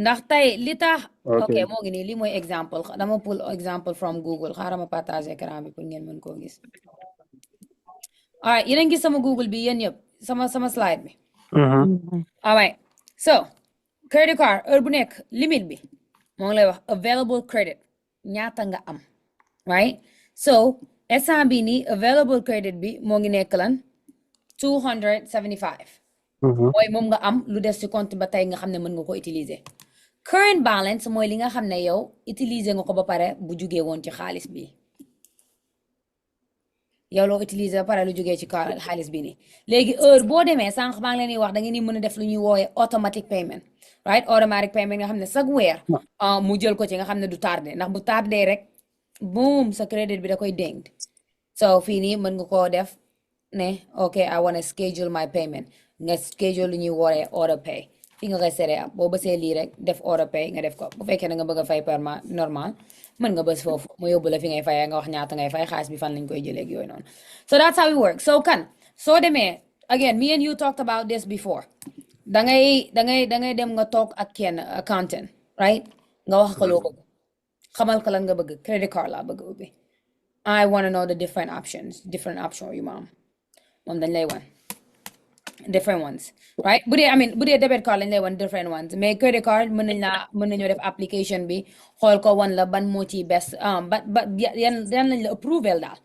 Speaker 1: ndax tey li tax ok moo ngi nii lii mooy exemple dama pull exemple from Google xaaral ma partage écran bi pour ngeen mën koo gis alright yéen a ngi gis sama Google bi yéen yëpp sama slide bi alright so credit card heure bu nekk limite bi moo ngi lay wax available credit ñaata nga am right so instant bi nii available credit bi moo ngi nekk lan 275 mooy moom nga am lu des ci compte ba tey nga xam ne mën nga ko utiliser current balance mooy li nga xam ne yow utiliser nga ko ba pare bu jugee woon ci xaalis bi yow loo utiliser ba pare lu jugee ci xaalis bi nii léegi heure boo demee sànq maa ngi leen di wax da ngeen di mën a def lu ñuy woowe automatic payment right automatic payment nga xam ne chaque weer mu jël ko ci nga xam ne du tardé ndax bu tardé rek boom sa crédit bi da koy dénk so fii nii mën nga koo def ne ok I want to schedule my payment nga schedule lu ñuy woowe auto pay fii nga koy seree ab boo bësee lii rek def auto pay nga def ko bu fekkee ne nga bëgg a fay normal mën nga bës foofu mu yóbbu la fi ngay fayee nga wax ñaata ngay fay xaalis bi fan lañ koy jëlee ak yooyu noonu so that's how it works so soo demee again me and you talked about this before dangay dem nga toog ak kenn accountant right nga wax ko loo bëgg xamal ko lan nga bëgg credit card laa bëgg ubbi I want to know the different option yu ma am moom dañ lay wan different ones right bu dee debit card lañ lay wan different ones mais credit card mën nañoo def application bi xool ko wan la ban moo ci best ba yan lañ la approval daal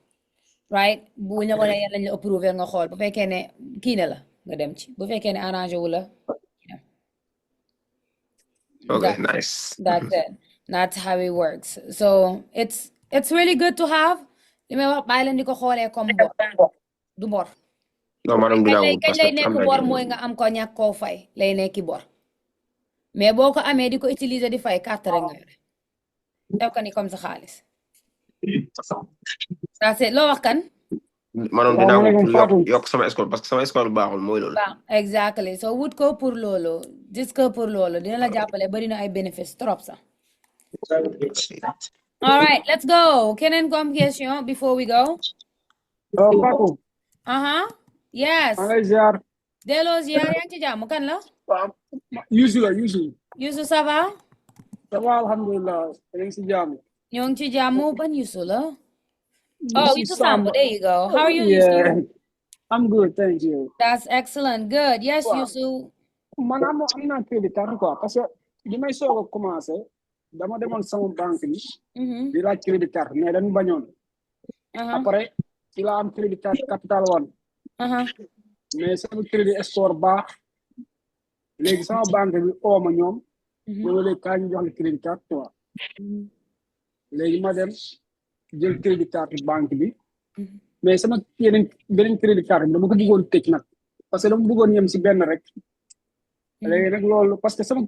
Speaker 1: right bu ñu la wane yan lañ la approval nga xool bu fekkee ne kii na la nga dem ci bu fekkee ne arrangé wu la
Speaker 17: okay nice
Speaker 1: that's it that's how it works so it's really good to have li may wax bàyyi leen di ko xoolee comme bor du bor kañ lay nekk bor mooy nga am ko ñàkk koo fay lay nekki bor mais boo ko amee di ko utiliser di fay carte rek nga yore def ko ni comme sa xaalis that's it loo wax kan
Speaker 17: maanaam dinaa ko yokk sama école parce que sama école baaxul mooy loolu
Speaker 1: exactly so wut ko pour loolu gis ko pour loolu dina la jàppale bari na ay bénéfice trop sax all right let's go keneen ko am question before we go yes delloo ziar yaa ngi ci jàmm kan la Youssou ça va
Speaker 2: alhamdulillah yaa ngi ci jàmm
Speaker 1: ñoo ngi ci jàmm ban Youssou la oh Youssou Samb there you go how are you Youssou
Speaker 2: I'm good thank you
Speaker 1: that's excellent good yes Youssou
Speaker 2: man am naa crédit card quoi parce que li may soog a commencé dama demoon sama banque bi di laaj crédit card mais dañu bañoon après ci la am crédit card capital one mais sama crédit score baax léegi sama banque bi ooma ñoom ñoo léegi kaa ñu jox la crédit card quoi léegi ma dem jël crédit card banque bi mais sama beneen crédit card bi dama ko bëggoon tëj nag parce que dama bëggoon yem si benn rek léegi nag loolu parce que sama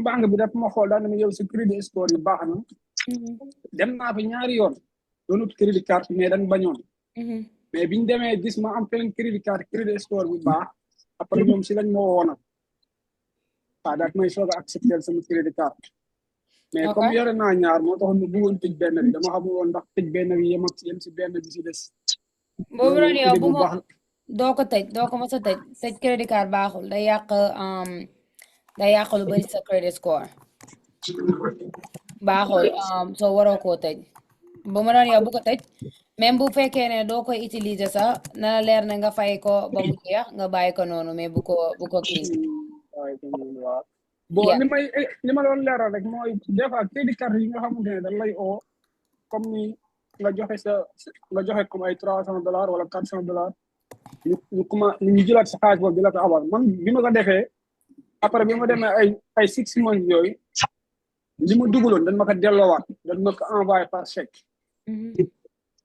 Speaker 2: banque bi dafa ma xool daal na yow sa crédit score yi baax na dem naa fi ñaari yoon doon ut crédit card mais dañ bañoon mais biñu demee gis ma am beneen crédit card crédit score bi baax après ñoom si lañ moo woona daal may soog a accepter sama crédit card mais comme yore naa ñaar moo tax ñu bëggoon tëj benn bi dama xamul woon ndax tëj benn bi yem si benn bi si des
Speaker 1: boobu doon yow bu ma doo ko mos a tëj crédit card baaxul day yàq lu bari sa credit score baaxul soo waroo koo tëj bu ma doon yow bu ko tëj même bu fekkee ne doo koy utiliser sax na la leer ne nga fay ko ba mu jeex nga bàyyi ko noonu mais bu ko kii
Speaker 2: bon li ma doon leeral rek mooy des fois crédit card yi nga xamante ne dañ lay oo comme ni nga joxe comme ay $300 wala $400 ñu jëlaat sa xaalis boobu di la ko abal man bi ma ko defee après bi ma demee ay 6 months yooyu li ma dugaloon dañ ma ko delloowaat dañ ma ko envoyé par chèque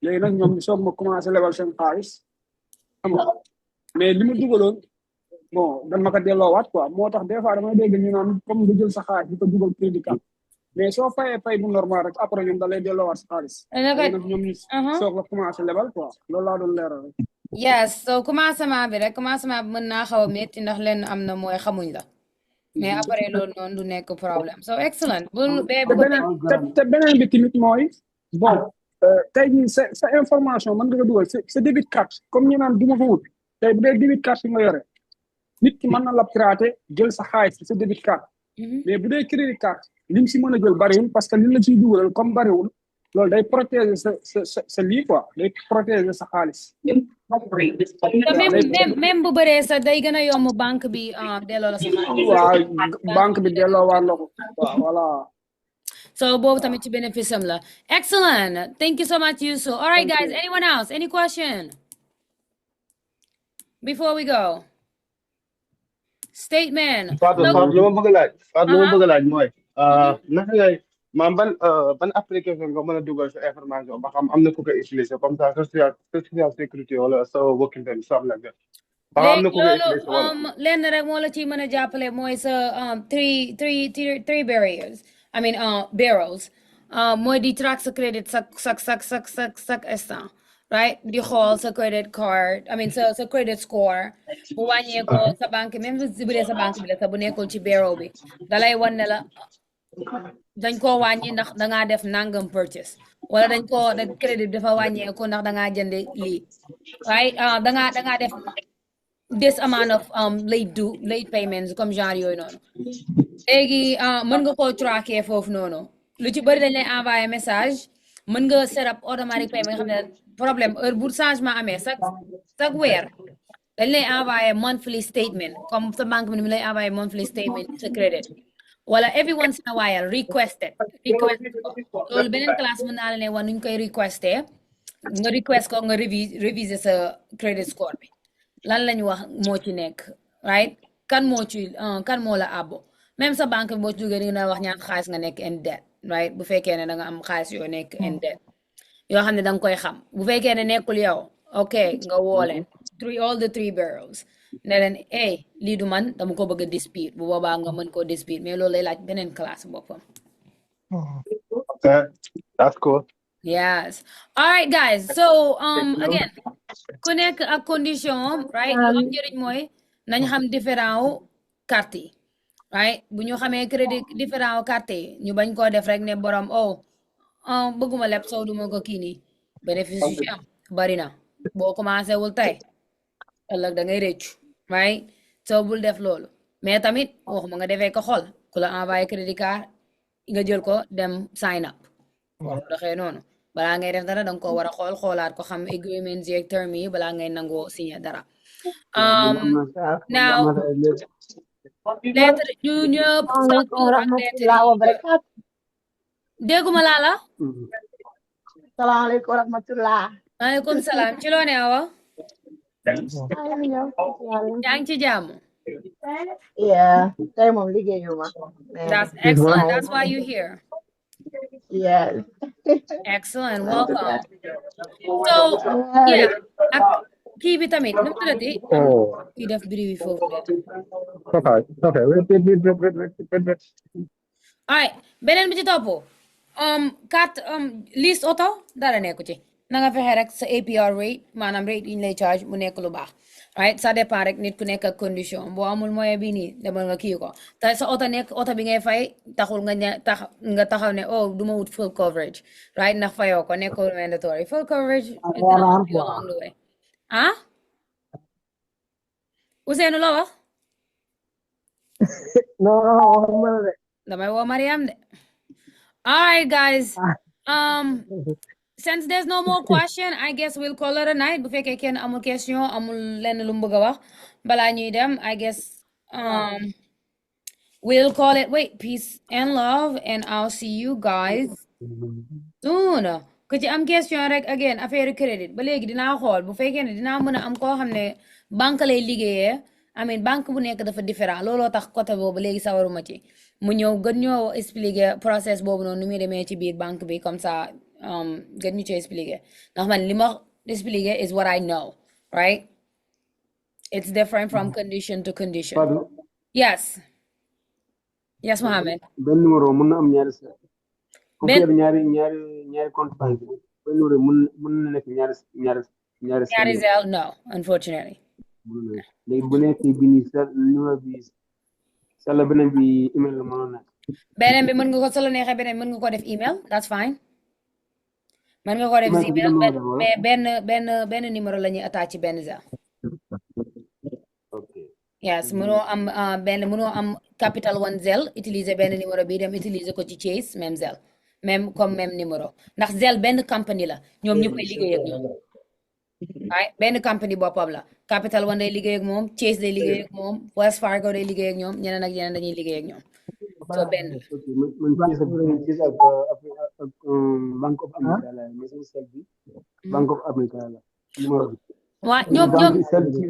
Speaker 2: léegi nag ñoom ñu soog ma commencé lebal seen xaalis xam nga mais li ma dugaloon bon dañ ma ko delloowaat quoi moo tax des fois damay dégg ñu naan comme nga jël sa xaalis di ko dugal crédit card mais soo fayee fay bu normal rek après ñoom da lay delloowaat sa xaalis léegi nag ñoom ñu soog la commencé lebal quoi loolu laa doon leeral rek
Speaker 1: yes so commencement bi mën naa xaw a métti ndax leen am na mooy xamuñ la mais après loolu noonu du nekk problème so excellent
Speaker 2: te beneen bi tamit mooy bon tey jii sa information mën nga ko dugal sa débit carte comme ñu naan du ma ko wut tey bu dee débit carte yi nga yore nit ki mën na la pirater jël sa xaalis sa débit carte mais bu dee crédit carte li nga si mën a jël bariwul parce que li la ciy dugalal comme bariwul loolu day protéger sa lii quoi day protéger sa xaalis
Speaker 1: même bu bëree sax day gën a yomb banque bi delloo la sa xaalis
Speaker 2: waaw banque bi delloo waa la ko waaw voilà
Speaker 1: so boobu tamit ci bénéfice am la excellent thank you so much Yusuf all right guys anyone else any question before we go statement
Speaker 6: Fatou lu ma bëgg a laaj mooy naka ngay maam ban application nga mën a dugal sa information ba xam am na ku ko utiliser comme ça social sécurité wala sa working time stuff like that ba xam am na ku ko utiliser wala
Speaker 1: lenn rek moo la ci mën a jàppale mooy sa three barriers I mean barrels mooy di track sa credit sak instant right di xool sa credit card I mean sa credit score bu wàññeekoo sa banque même si bu dee sa banque bi la sa bu nekkul ci barrel bi dalay wan ne la dañ koo wàññi ndax dangaa def nangam purchase wala da crédit bi dafa wàññeeku ndax dangaa jënd lii right dangaa def this amount of late payments comme genre yooyu noonu léegi mën nga koo traquer foofu noonu lu ci bëri dañ lay envoyer message mën nga set up automatic payment nga xam ne problème heure bu changement amee chaque weer dañ lay envoyer monthly statement comme sa banque bi ni mu lay envoyer monthly statement sa credit wala every once in a while request ko loolu beneen classe mën naa la ne wan nuñ koy requester nga request ko nga réviser sa credit score bi lan lañu wax moo ci nekk right kan moo la abbo même sa banque bi boo ci duggee di nga wax ñaata xaalis nga nekk in debt right bu fekkee ne da nga am xaalis yoo nekk in debt yoo xam ne da nga koy xam bu fekkee ne nekkul yow ok nga woo leen all the three barrels ne leen lii du man dama ko bëgg a dispute bu boobaa nga mën koo dispute mais loolu lay laaj beneen classe boppam
Speaker 6: okay that's cool
Speaker 1: yes all right guys so again ku nekk ak condition right lu am njëriñ mooy nañ xam différent wu carte yi right bu ñu xamee crédit différent wu carte yi ñu bañ koo def rek ne borom bëgguma leb soo duma ko kii nii bénéfice yu ci am bari na boo commencé wul tey ëllëg da ngay réccu right soo bul def loolu mais tamit waxuma nga defee ko xol ku la envoyé crédit card nga jël ko dem sign up doxee noonu balaa ngay def dara danga ko war a xoolaat ko xam agreements yi ak term yi balaa ngay nangoo signé dara now lettre ñu ñëpp sa tur ak lettre dégguma laa la
Speaker 18: salaamaaleykum wa rahmatullah
Speaker 1: maaleykum salaam ci loo ne awa yaa ngi ci jàmm
Speaker 18: tey moom liggéeyuma
Speaker 1: that's excellent that's why you here
Speaker 18: yes
Speaker 1: excellent welcome so ak kii bi tamit nu mu tuddati kii def biri bi foofu
Speaker 6: okay wait
Speaker 1: all right beneen bi ci topp carte liste auto dara nekku ci na nga fexe rek sa APR rate maanaam rate yi ñu lay charge mu nekk lu baax right ça dépend rek nit ku nekk ak condition boo amul moyen bi nii demal nga kii ko te sa auto nekk auto bi ngay fay taxul nga taxaw ne du ma wut full coverage right ndax fayoo ko nekkul mandatory full coverage along the way Ousseynou la wax
Speaker 18: non
Speaker 1: damay woo Mariam de All right, guys. Since there's no more question, I guess we'll call it a night. Bu fekkee kenn amul question, amul lenn lu mu bëgg a wax balaa ñuy dem, I guess we'll call it. Wait, peace and love, and I'll see you guys soon. Ku ci am question rek again affaire crédit ba léegi dinaa xool bu fekkee ne dinaa mën a am koo xam ne banque lay liggéeyee. I mean banque bu nekk dafa différent looloo tax côté boobu léegi sawaruma ci mu ñëw gën ñoo expliquer process boobu noonu nu muy demee ci biir banque bi comme ça gën ñu ci expliquer ndax man li ma expliquer is what I know, right? It's different from condition to condition.
Speaker 15: Fadou.
Speaker 1: Yes. Yes, Mohammed.
Speaker 15: benn numéro mën na am ñaari ku fi ñaari compte banque benn numéro mën na nekk
Speaker 1: ñaari Zelle no, unfortunately.
Speaker 15: léegi bu nekkee bi nii sa numéro bi sa la beneen bi email la mënoon nekk.
Speaker 1: beneen bi mën nga ko solo neexee beneen mën nga ko def email, that's fine. mën nga ko def email mais benn numéro la ñuy attaché benn Zelle. Yes, mënoo am mënoo am capital one Zelle utiliser benn numéro bi dem utiliser ko ci Chase même Zelle même numéro ndax Zelle benn company la ñoom ñu koy liggéey ak ñoom. waaye benn company boppam la capital one day liggéey ak moom Chase day liggéey ak moom Wells Fargo day liggéey ak ñoom ñeneen ak ñeneen dañuy liggéey ak ñoom so benn
Speaker 15: Bank of America la mais sama sel bi Bank of America la numéro bi
Speaker 1: waa ñoom
Speaker 15: sel bi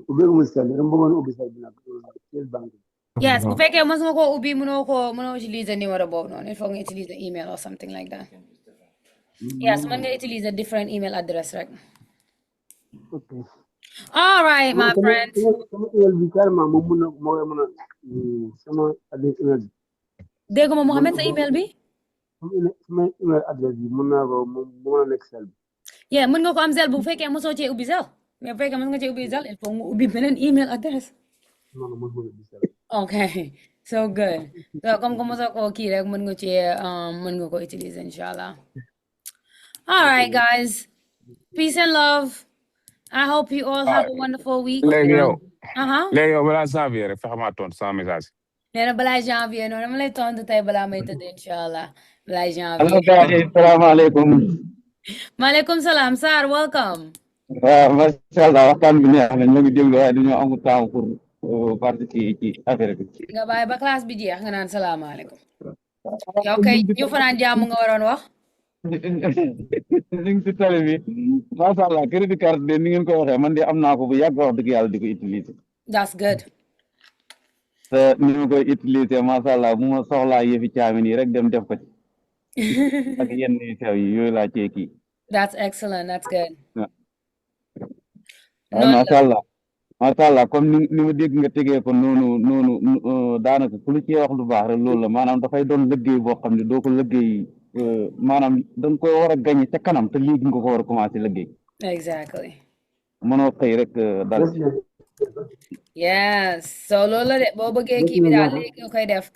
Speaker 15: ubbeegumul sel bi dama bëggoon ubbi sel bi nag banque
Speaker 1: yes bu fekkee mos nga koo ubbi mënoo utiliser numéro boobu noonu il faut nga utiliser email or something like that. Yes, mën nga utiliser different email address rek.
Speaker 15: Okay.
Speaker 1: All right, my friend.
Speaker 15: sama email bi carrément moom mën a sama adresse email bi.
Speaker 1: dégg nga Mohamed sa email bi.
Speaker 15: sama email adresse bi mën naa ko mën a nekk Zelle bi.
Speaker 1: yeah mën nga ko am Zelle bu fekkee mosoo cee ubbi Zelle mais bu fekkee mos nga cee ubbi Zelle il faut nga ubbi beneen email address.
Speaker 15: non mën nga ubbi Zelle.
Speaker 1: okay so good so comme que mosoo koo kii rek mën nga cee mën nga ko utiliser inshallah. All right, guys. Peace and love. I hope you all have a wonderful week.
Speaker 3: léegi yow balaa janvier rek fexe maa tontu sama message.
Speaker 1: nee na balaa janvier noonu dama lay tontu tey balaa may tëdd inshallah balaa janvier.
Speaker 19: allo gars salaamaaleykum.
Speaker 1: maaleykum salaam Sarr welcome.
Speaker 19: waaw macha allah waxtaan bi neex na ñoo ngi déglu waaye dañoo amul temps pour participer ci affaire bi.
Speaker 1: nga bàyyi ba classe bi jeex nga naan salaamaaleykum. yow kay ñu fanaan jàmm nga waroon wax.
Speaker 19: ñu ngi si télé bi macha allah crédit card de ni ngeen ko waxee man de am naa ko bu yàgg wax dëgg yàlla di ko utiliser.
Speaker 1: that's good.
Speaker 19: te ni ma koy utiliser macha allah bu ma soxlaa yëfi caamin yi rek dem def ko ci. ak yenn sew yi yooyu laa cee kii.
Speaker 1: that's excellent that's good.
Speaker 19: macha allah comme ni ma dégg nga tegee ko noonu daanaka ku lu cee wax lu baax rek loolu la maanaam dafay doon liggéey boo xam ne doo ko liggéey. maanaam da nga ko war a gañe ca kanam te léegi nga ko war a commencé liggéey.
Speaker 1: exactly.
Speaker 19: mënoo xëy rek dal.
Speaker 1: yes so loolu la de boo bëggee kii bi daal léegi nga koy def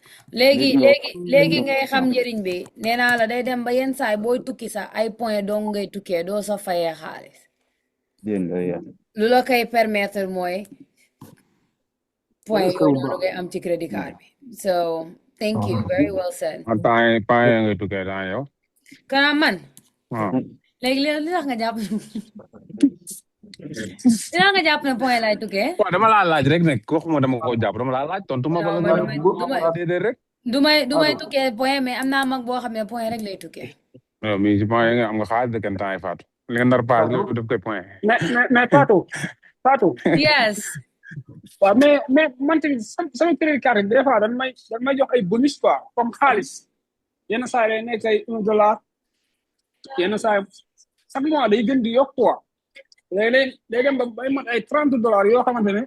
Speaker 1: léegi ngay xam njëriñ bi nee naa la day dem ba yenn saay booy tukki sax ay point dong ngay tukkee doo sa fayee xaalis. lu la koy permettre mooy point yooyu noonu ngay am ci crédit card bi so. thank you very well said.
Speaker 3: temps ngay tukkee temps yow.
Speaker 1: kana man. léegi li tax nga jàpp ne point lay tukkee.
Speaker 3: waaw dama laa laaj rek nag waxuma dama ko jàpp dama laa laaj tontu ma bala nga déedéet rek.
Speaker 1: du may tukkee point mais am naa mag boo xam ne point rek lay tukkee.
Speaker 3: non mais si point nga am nga xaalis de kenn temps yi Fatou. li nga nar paas nga def koy point.
Speaker 2: mais Fatou.
Speaker 1: yes.
Speaker 2: waaw mais man tamit sama crédit card des fois dañ may jox ay bonus quoi comme xaalis yenn saa yi day nekk ay $1 yenn saa yi chaque mois day gën di yokk quoi léeg-léeg day dem ba bay mat ay $30 yoo xamante ne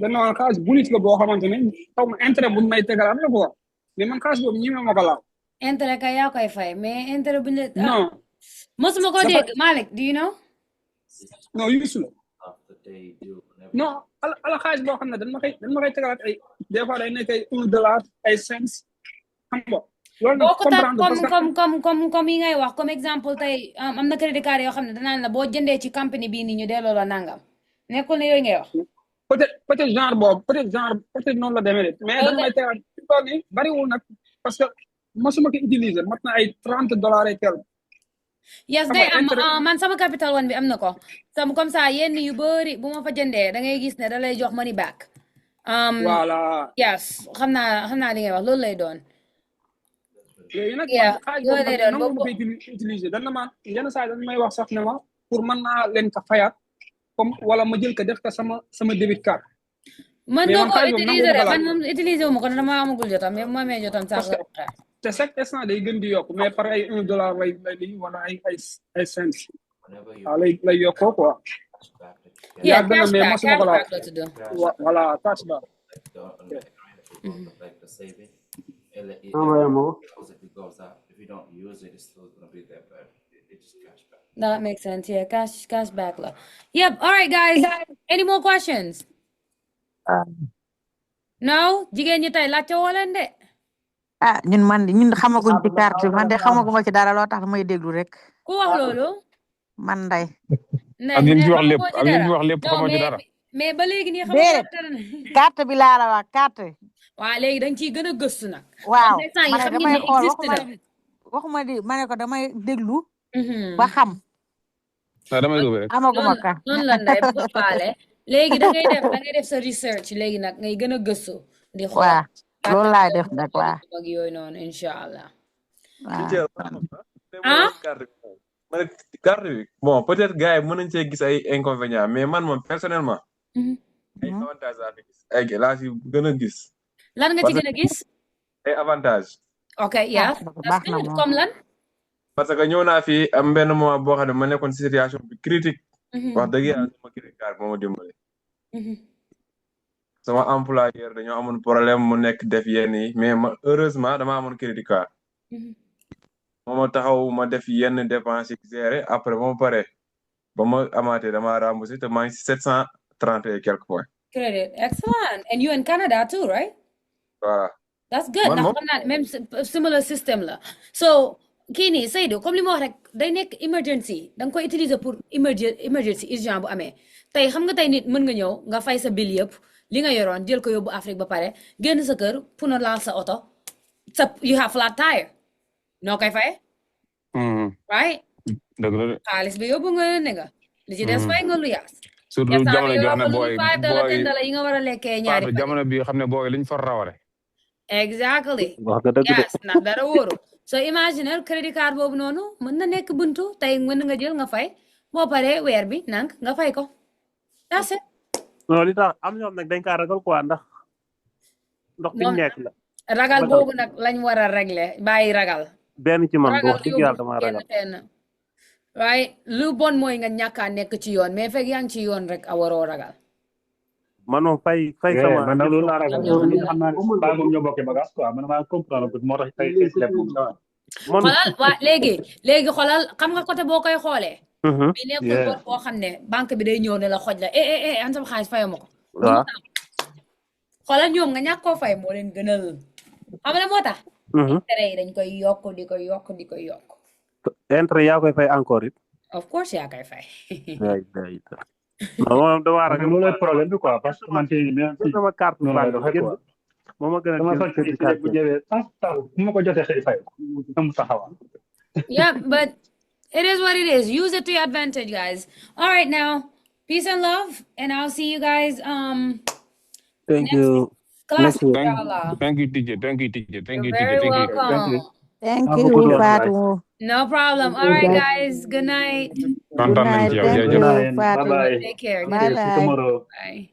Speaker 2: dañu naan xaalis bonus la boo xamante ne xaw ma intérêt bu may tegal am na quoi mais man xaalis boobu ñi ma ko laaw.
Speaker 1: intérêt kay yaa koy fay mais intérêt bu ñu la.
Speaker 2: non
Speaker 1: mosuma ko dégg Malick do you know.
Speaker 2: non yusu la non ala xaalis boo xam ne dañ ma koy tegalaat ay des fois day nekk ay $1 ay cents xam nga. loolu nag comprendre
Speaker 1: comme yi ngay wax comme exemple tey am na crédit card yoo xam ne danaan la boo jëndee ci compagnie bii nii ñu delloo la nangam nekkul ne yooyu ngay wax.
Speaker 2: peut-être genre boobu peut-être noonu la demee de mais dañ may tegalaat ci tool yi bariwul nag parce que mosuma ko utiliser mat na ay $30 et quelque.
Speaker 1: Yes day am man sama capital one bi am na ko sama comme ça yenn yu bëri bu ma fa jëndee da ngay gis ne da lay jox money back.
Speaker 2: Voilà.
Speaker 1: Yes xam naa li ngay wax loolu lay doon.
Speaker 2: léegi nag
Speaker 1: loolu lay doon
Speaker 2: boobu ma koy utiliser dan na ma yenn saa dañ may wax sax ne ma pour mën naa leen ko fayaat comme wala ma jël ko def ko sama débit card.
Speaker 1: man doo ko utiliser de man moom utiliser wu ma ko dama amagul jotam mais bu ma amee jotam sax
Speaker 2: te chaque instant day gën di yokk mais par ay $1 lay lii wala ay cents waaw lay yokkoo quoi.
Speaker 1: Yeah, cashback la tudd.
Speaker 2: Voilà, cashback.
Speaker 1: That makes sense. Yeah, cashback la. Yep. All right, guys. Any more questions? No? Jigéen ñi tey laajte woo leen de.
Speaker 8: ñun xamaguñ ci carte man de xamaguma ci dara loo tax may déglu rek.
Speaker 1: Ku wax loolu?
Speaker 8: Man Nday.
Speaker 3: ak li ñu wax lépp ak li ñu wax lépp xamoo ci dara.
Speaker 1: mais ba léegi nii xamoo
Speaker 8: carte bi laa la wax carte.
Speaker 1: waaw léegi dañ ciy gën a gëstu nag.
Speaker 8: waaw man damay xool waxuma di ma ne ko damay déglu. ba xam.
Speaker 3: damay dugg rek.
Speaker 8: amaguma ka.
Speaker 1: noonu la Nday bu ko faale. léegi da ngay def sa research léegi nag ngay gën a gëstu. di xool
Speaker 8: waaw loolu laay def nag waaw.
Speaker 1: ak yooyu noonu incha allah.
Speaker 16: carte bi bon peut-être gars yi mën nañ cee gis ay inconvénients mais man moom personnellement. ay avantages laa fi gis ay laa fi gën a gis.
Speaker 1: lan nga ci gën a gis.
Speaker 16: ay avantages.
Speaker 1: ok yeah comme lan.
Speaker 16: parce que ñëw naa fi am benn moment boo xam ne ma nekkoon situation bi critique. wax dëgg yàlla sama crédit card moo ma dimbali. sama employeur dañoo amoon problème mu nekk def yenn yi mais heureusement dama amoon crédit card. moo taxaw ma def yenn dépenses yi géré après ba ma pare ba ma amaatee dama remboursé te maa ngi si 730 et quelques points.
Speaker 1: Credit, excellent. And you in Canada too, right?
Speaker 16: Voilà.
Speaker 1: That's good. Ndax xam naa même similar system la. So kii nii Seydou comme li ma wax rek day nekk emergency da nga koy utiliser pour emergency urgent bu amee tey xam nga tey nit mën nga ñëw nga fay sa bill yëpp li nga yoroon jël ko yóbbu Afrique ba pare génn sa kër pour na laal sa oto you have flat tire noo koy fay. right.
Speaker 3: dëgg la de.
Speaker 1: xaalis bi yóbbu nga ne nga. li ci des fay nga lu yaas.
Speaker 3: surtout jamono joo xam ne booy
Speaker 1: $5 yi nga war a lekkee ñaari
Speaker 3: jamono bi xam ne booy liñ fa rawale.
Speaker 1: exactly. yes ndax dara wóoru so imagine credit card boobu noonu mën na nekk buntu tey mën nga jël nga fay boo paree weer bi nank nga fay ko. that's it.
Speaker 14: non li tax am ñoom nag dañ kaa ragal quoi ndax biñ nekk la.
Speaker 1: ragal boobu nag lañ war a régler bàyyi ragal.
Speaker 14: benn ci man wax dëgg yàlla dama ragal.
Speaker 1: waaye lu bon mooy nga ñàkk a nekk ci yoon mais fekk yaa ngi ci yoon rek a waroo ragal.
Speaker 14: man moom fay sama.
Speaker 12: man nag loolu laa ragal xam naa ne baa moom ñoo bokkee bagage quoi man maa comprendre ko moo tax tey
Speaker 1: xoolal waa léegi xoolal xam nga côté boo koy xoolee. bi nekkul bor boo xam ne banque bi day ñëw ne la xoj la an sama xaalis fayoo ma ko.
Speaker 14: waaw
Speaker 1: xoolal ñoom nga ñàkk koo fay moo leen gënal xam nga moo tax. intérêt yi dañ koy yokk di koy yokk.
Speaker 14: intérêt yaa koy fay encore it.
Speaker 1: of course yaa koy fay.
Speaker 14: moom dama ragal
Speaker 12: loolu problème bi quoi parce que man ci
Speaker 14: sama carte banque moom a gën a
Speaker 12: bu jëwee taw ma ko jotee xëy fay am taxawa.
Speaker 1: Yeah, but it is what it is. Use it to your advantage, guys. All right, now, peace and love, and I'll see you guys.
Speaker 14: Thank you.
Speaker 1: Class.
Speaker 3: Thank you, teacher. Thank you, teacher. Thank you,
Speaker 1: You're
Speaker 3: teacher.
Speaker 1: very welcome.
Speaker 8: Thank you, Fatou.
Speaker 1: No problem. All right, guys. Good night.
Speaker 8: Good night. Thank you, Fatou.
Speaker 1: Take care.
Speaker 8: Bye.
Speaker 1: Bye.